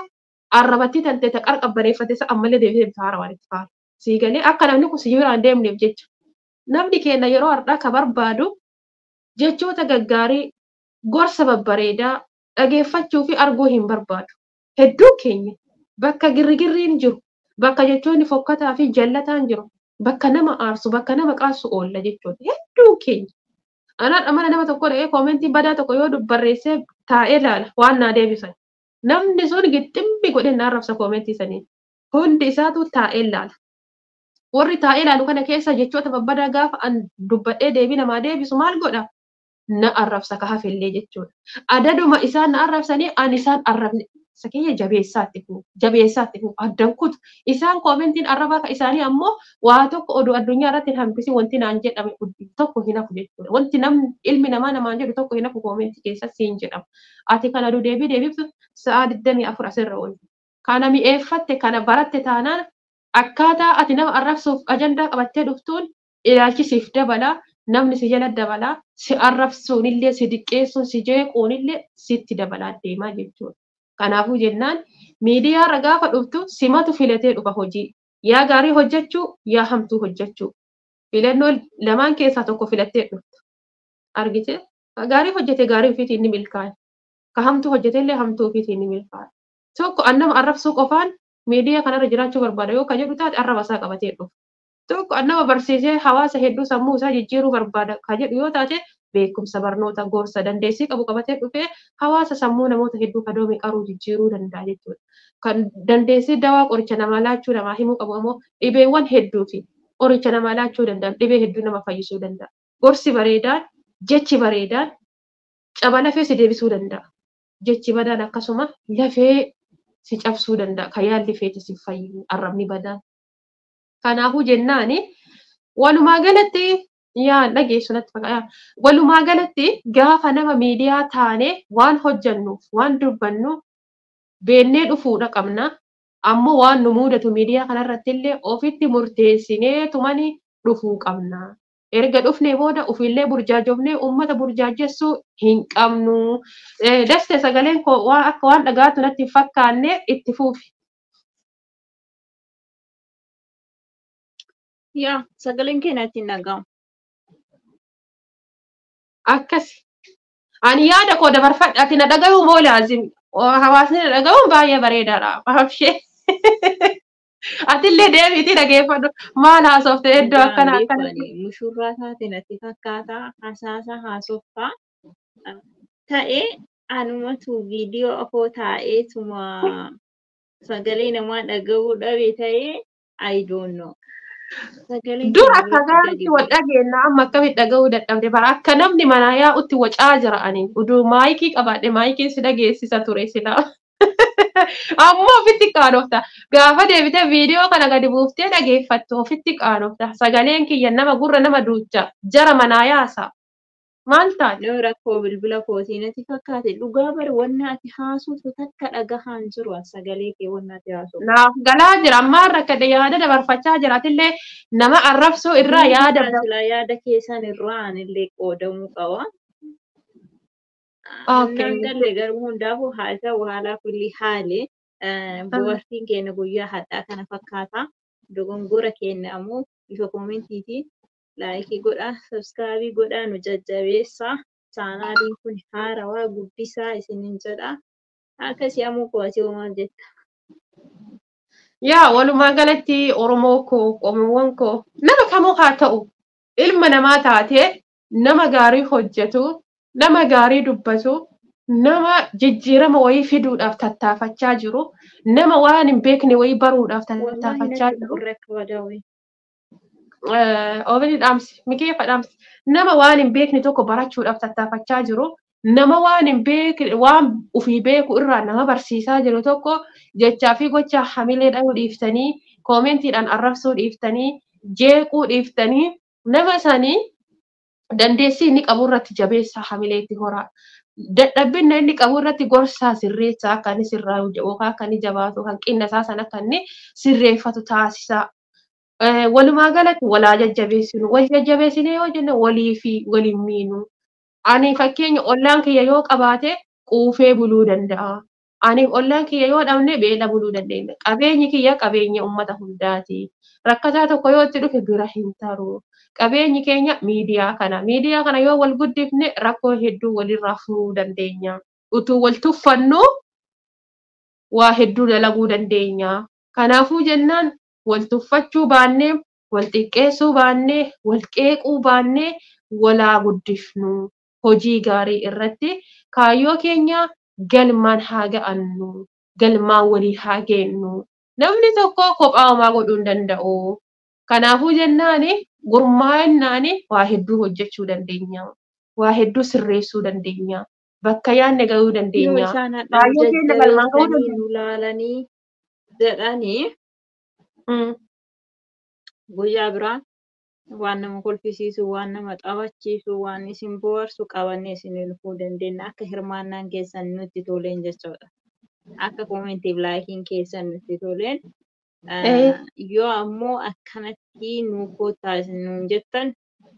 arrabattii tantee ta qara qabbaneeffatte isa ammallee deebitee bifa haarawaan itti faara. Sii galee akka namni kun si biraan deemneef jecha. Namni keenya yeroo har'aa ka barbaadu jechoota gaggaarii gorsa babbareedaa dhageeffachuu fi arguu hin barbaadu. Hedduun keenya bakka girgirriin jiru, bakka jechoonni fokkataa fi jallataan jiru, bakka nama aarsu, bakka nama qaassu oolla jechuudha. Hedduun keenya. Anaan mana nama tokko dhaqee koomentii badaa tokko yoo barreessee taa'ee ilaala waan naa deebisan. Namni sun gixximmi godhee na arrabsa koomentii sanii. Hundi isaatu taa'ee ilaala. Warri taa'ee ilaalu kana keessa jechoota babbadaa gaafa an dubbadhee deebii namaa deebisu maal godha? Na arrabsa ka hafellee jechuudha. Adaduma isaan na arrabsanii an isaan arrabne isa kiyya jabeessaatti fufu jabeessaatti fufu addan kutu. Isaan koomentiin arrabaa ka isaanii ammoo waa tokko oduu addunyaa irratti hin hambisin wanti naan jedhame tokko hin hafu jechuudha. Wanti namni ilmi namaa namaan jedhu tokko hin hafu koomentii keessatti siin jedhama. Ati kana oduu deebii deebiftu sa'a 24 asirra oolti. Kana mi'eeffatte kana baratte taanaan akkaataa ati nama arrabsuuf ajandaa qabattee dhuftuun ilaalchi siif dabala, namni si jala dabala, si arrabsuunillee si diqqeessuun si jeequunillee sitti dabalaa deemaa jechuudha. Kanaafuu jennaan miidiyaarra gaafa dhuftu simatu filatee dhufa hojii. Yaa gaarii hojjechuu yaa hamtuu hojjechuu. Filannoo lamaan keessaa tokko filattee dhufta. Argite? Ka gaarii hojjete gaarii ofiitiin ni milkaa'e. Ka hamtuu hojjetellee hamtuu ofiitiin ni milkaa'e. Tokko an nama arrabsuu qofaan miidiyaa kanarra jiraachuu barbaada yoo ka jedhu taate arraba isaa qabatee dhufa. Tokko an nama barsiisee hawaasa hedduu sammuu isaa jijjiiruu barbaada ka jedhu yoo taate beekumsa barnoota gorsa dandeessii qabu qabatee dhufee hawaasa sammuu namoota hedduu kadoome qaruu jijjiiruu danda'a jechuudha. Kan dandeessii dawaa qoricha namaa laachuu namaa himuu qabu ammoo dhibeewwan hedduu fi qoricha namaa laachuu danda'an dhibee hedduu nama fayyisuu danda'a. Gorsi bareedaan jechi bareedaan caba lafee si deebisuu danda'a. Jechi badaan akkasuma lafee si cabsuu danda'a. Kan yaalli feete si fayyu arrabni badaan. Kanaafuu jennaani walumaa galatti yaa dhageessu natti fakkaata. Walumaa galatti gaafa nama miidiyaa taane waan hojjennuuf waan dubbannu beennee dhufuudha qabna. Ammoo waan nu mudatu miidiyaa kanarratti illee ofitti murteessinee tumanii dhufuu qabna. Erga dhufnee booda ofiillee burjaajofnee uummata burjaajessuu hin qabnu. Daste sagaleen koo waan akka waan dhagaatu natti hin fakkaanne itti fuufi. Yaa sagaleen kee natti hin dhaga'amu. Akkas. Ani yaada koo dabarfadha. Ati na dhaga'uu moo laazim? Hawaasni na dhaga'uun baay'ee bareedaadha. Abshee. Atillee deebiitii dhageeffadhu. Maal haasofte iddoo akkana akkana. Mushurraa taate natti fakkaata. Hasaasa haasoftaa ta'ee anumatu viidiyoo afoo taa'eetuma sagalee namaa dhaga'uu dhabe ta'ee I don't know. Dura akka gaariitti wal dhageenna amma akkamitti dhaga'uu dadhabde bara akka namni manaa yaa'utti wacaa jira ani uduu maayikii qabaadhe maayikii si dhageessisa ture silaa. Ammoo ofitti qaanofta. Gaafa deebitee viidiyoo kana gadi buuftee dhageeffattu ofitti qaanofta. Sagaleen kiyya nama gurra nama duucha. Jara manaa yaasa. Maal taate? Yoo rakkoo bilbila kootii natti fakkaate dhugaa bari wanna ati haasoftu takka dhagahaan jiru sagalee kee wanna ati haasoftu. Naaf galaa jira. Ammaa rakkate yaada dabarfachaa jira. Atillee nama arrabsuu irraa yaada. Silaa yaada keessan irraa anillee qoodamuu qaba. Okay. Naan galle garuu hundaafuu haa ta'u haalaa kulli haale bohaartiin keenya guyyaa hadhaa kana fakkaata. Dogongora keenya ammoo bifa koomentiitiin laayikii godhaa, sabskraabii godhaa, nu jajjabeessaa. Chaanaaliin kun haarawaa guddisaa isiniin jedha. Akkasii ammoo qo'atee maal jetta? Yaa walumaa galatti Oromoo koo, qomoowwan koo nama kamuu haa ta'u ilma namaa taatee nama gaarii hojjetu, nama gaarii dubbatu, nama jijjiirama wayii fiduudhaaf tattaafachaa jiru, nama waan hin beekne wayii baruudhaaf Wallaahi tattaafachaa natti jiru. gurra akka badaawee. Oomishni dhaamsi, mikeeffa dhaamsi, nama waan hin beekne tokko barachuudhaaf tattaafachaa jiru, nama waan hin beekne waan ofii beeku irraa nama barsiisaa jiru tokko jechaa fi gocha hamilee dhahuu dhiiftanii, koomentiidhaan arrabsuu dhiiftanii, jeequu dhiiftanii, nama sanii dandeessii inni qabu irratti jabeessaa hamilee itti horaa. Dadhabbina inni qabu irratti gorsaa sirreessaa akka inni sirraa yookaan akka inni jabaatu hanqina isaa sana akka inni sirreeffatu taasisaa. Walumaa galatti walaa jajjabeessinu. Wal jajjabeessinee yoo jenne walii fi waliin miinu. Ani fakkeenya ollaan kiyya yoo qabaate quufee buluu danda'a. Ani ollaan kiyya yoo dhabne beela buluu dandeenya. Qabeenyi kiyya qabeenya uummata hundaati. Rakkataa tokko yoo itti dhufe bira hin taru. Qabeenyi keenya miidiyaa kana. Miidiyaa kana yoo wal guddifne rakkoo hedduu walirraa furuu dandeenya. Utuu wal tuffannu waa hedduu dalaguu dandeenya. Kanaafuu jennaan wal tuffachuu baannee, wal xiqqeessuu baannee, wal qeequu baannee walaa guddifnu. Hojii gaarii irratti kaayyoo keenya galmaan haa ga'annu, galmaan walii haa geennu. Namni tokko kophaa homaa godhuu hin danda'u. Kanaafuu jennaani gurmaa'innaani waa hedduu hojjechuu dandeenya. Waa hedduu sirreessuu dandeenya. Bakka yaadne ga'uu Yoo dandeenya. isaan hadha nu Kaayyoo keenya galmaan ga'uu jajjabeessanii dandeenya. nu laalanii jedhanii guyyaa biraa waan nama kolfisiisu, waan nama taphachiisu, waan isin bohaarsu qabannee isin dhufuu dandeenya. Akka hirmaannaan keessan nutti toleen jechuudha. Akka koomentiif laayikiin keessan nutti toleen. Yoo ammoo akkanatti nu kottaa isin nuun jettan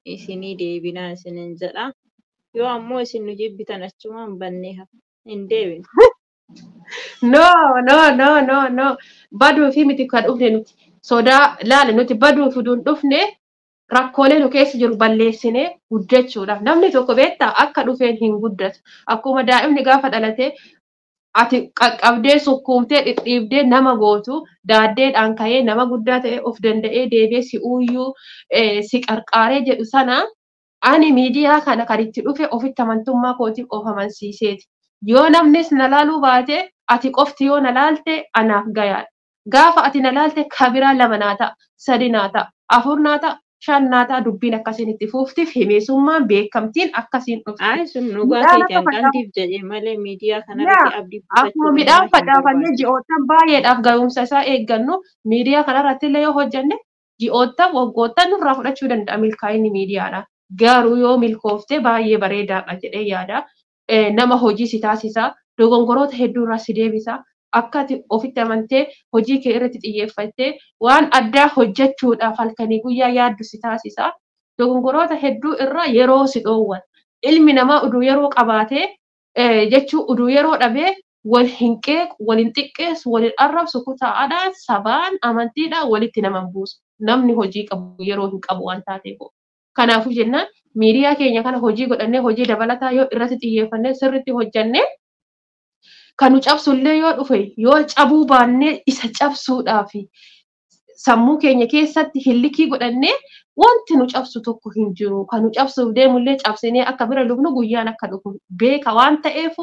isinii deebinaa isinin jedha. Yoo ammoo isin nu jibbitan achumaan bannee hin deebinu. No, no, no, no, no. Baduu fi miti kan dhufne nuti. Sodaa laala nuti baduu fi duun dhufne rakkoolee nu keessa jiru balleessinee guddachuudhaaf. Namni tokko beektaa akka dhufeen hin guddatu. Akkuma daa'imni gaafa dhalate ati qaqqabdee sukkuumtee dhidhiibdee nama gootu daaddeedhaan ka'ee nama guddaa ta'e of danda'ee deebi'ee si uuyyuu si qarqaaree jedhu sana ani miidiyaa kana kan itti dhufe ofitti amantummaa kootiin of amansiiseeti. Yoo namnis na laaluu baate ati qofti yoo na laalte anaaf gayaadha. Gaafa ati na laalte kabiraa lama naa ta'a, sadi naa ta'a, afur naa ta'a, shan naa ta'a dubbiin akkasiin itti fuuftiif himeessummaan beekamtiin akkasiin dhufti. Ayi sun dhugaa Midhaan keeti akka facaafamu. hanqantiif jedhee malee miidiyaa Yaa kanarratti abdii akkuma kutachuun midhaan namaa hin facaafannee barbaachisu. ji'oottan baay'eedhaaf ga'umsa isaa eeggannu miidiyaa kanarratti illee yoo hojjenne ji'oottan waggoottan nurraa fudhachuu danda'a milkaa'inni miidiyaadha. Garuu yoo milkoofte baay'ee bareedaadha jedhee yaada. Nama hojii si taasisa. Dogongoroota hedduurraa si deebisa. Akka ati ofitti amantee hojii kee irratti xiyyeeffattee waan addaa hojjechuudhaaf halkanii guyyaa yaaddu si taasisa. Dogongoroota hedduu irraa yeroo si dhoowwan. Ilmi namaa uduu yeroo qabaatee jechuu uduu yeroo dhabee wal hin qeequ, wal hin xiqqeessu, wal hin arrabsu kutaadhaan, sabaan, amantiidhaan walitti nama hin buusu. Namni hojii qabu yeroo hin qabu waan taateef. Kanaafuu jennaan miidiyaa keenya kana hojii godhannee hojii dabalataa yoo irratti xiyyeeffannee sirriitti hojjannee kan nu cabsullee yoo dhufe yoo cabuu baannee isa cabsuudhaaf sammuu keenya keessatti hillikii godhannee wanti nu cabsu tokko hin jiru. Kan nu cabsuuf deemullee cabsinee akka bira lubnu guyyaan akka dhufu beeka waan ta'eef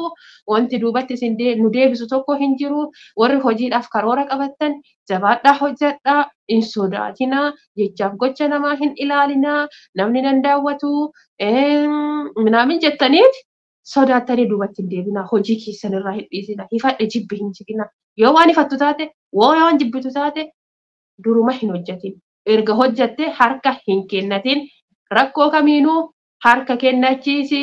wanti duubatti isin nu deebisu tokko hin jiru. Warri hojiidhaaf karoora qabattan jabaadhaa hojjedhaa hin sodaatinaa jechaaf gocha namaa hin ilaalinaa namni nan daawwatu minaamin jettaniiti Sodaattanii duubatti hin deebinaa. Hojii keessan irraa hin dhiisinaa. Hifadhe jibbi hin jibinaa. Yoo waan ifattu taate, yoo waan jibbitu taate duruma hin hojjetin. Erga hojjatte harka hin kennatin. Rakkoo kamiinuu harka kennachiisi.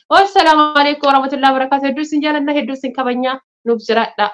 Wassalaamu alaikum warahmatullahi wabarakatuh. Hedduu isin jaalanna, hedduu isin kabajnaa. Nuuf jiraadha.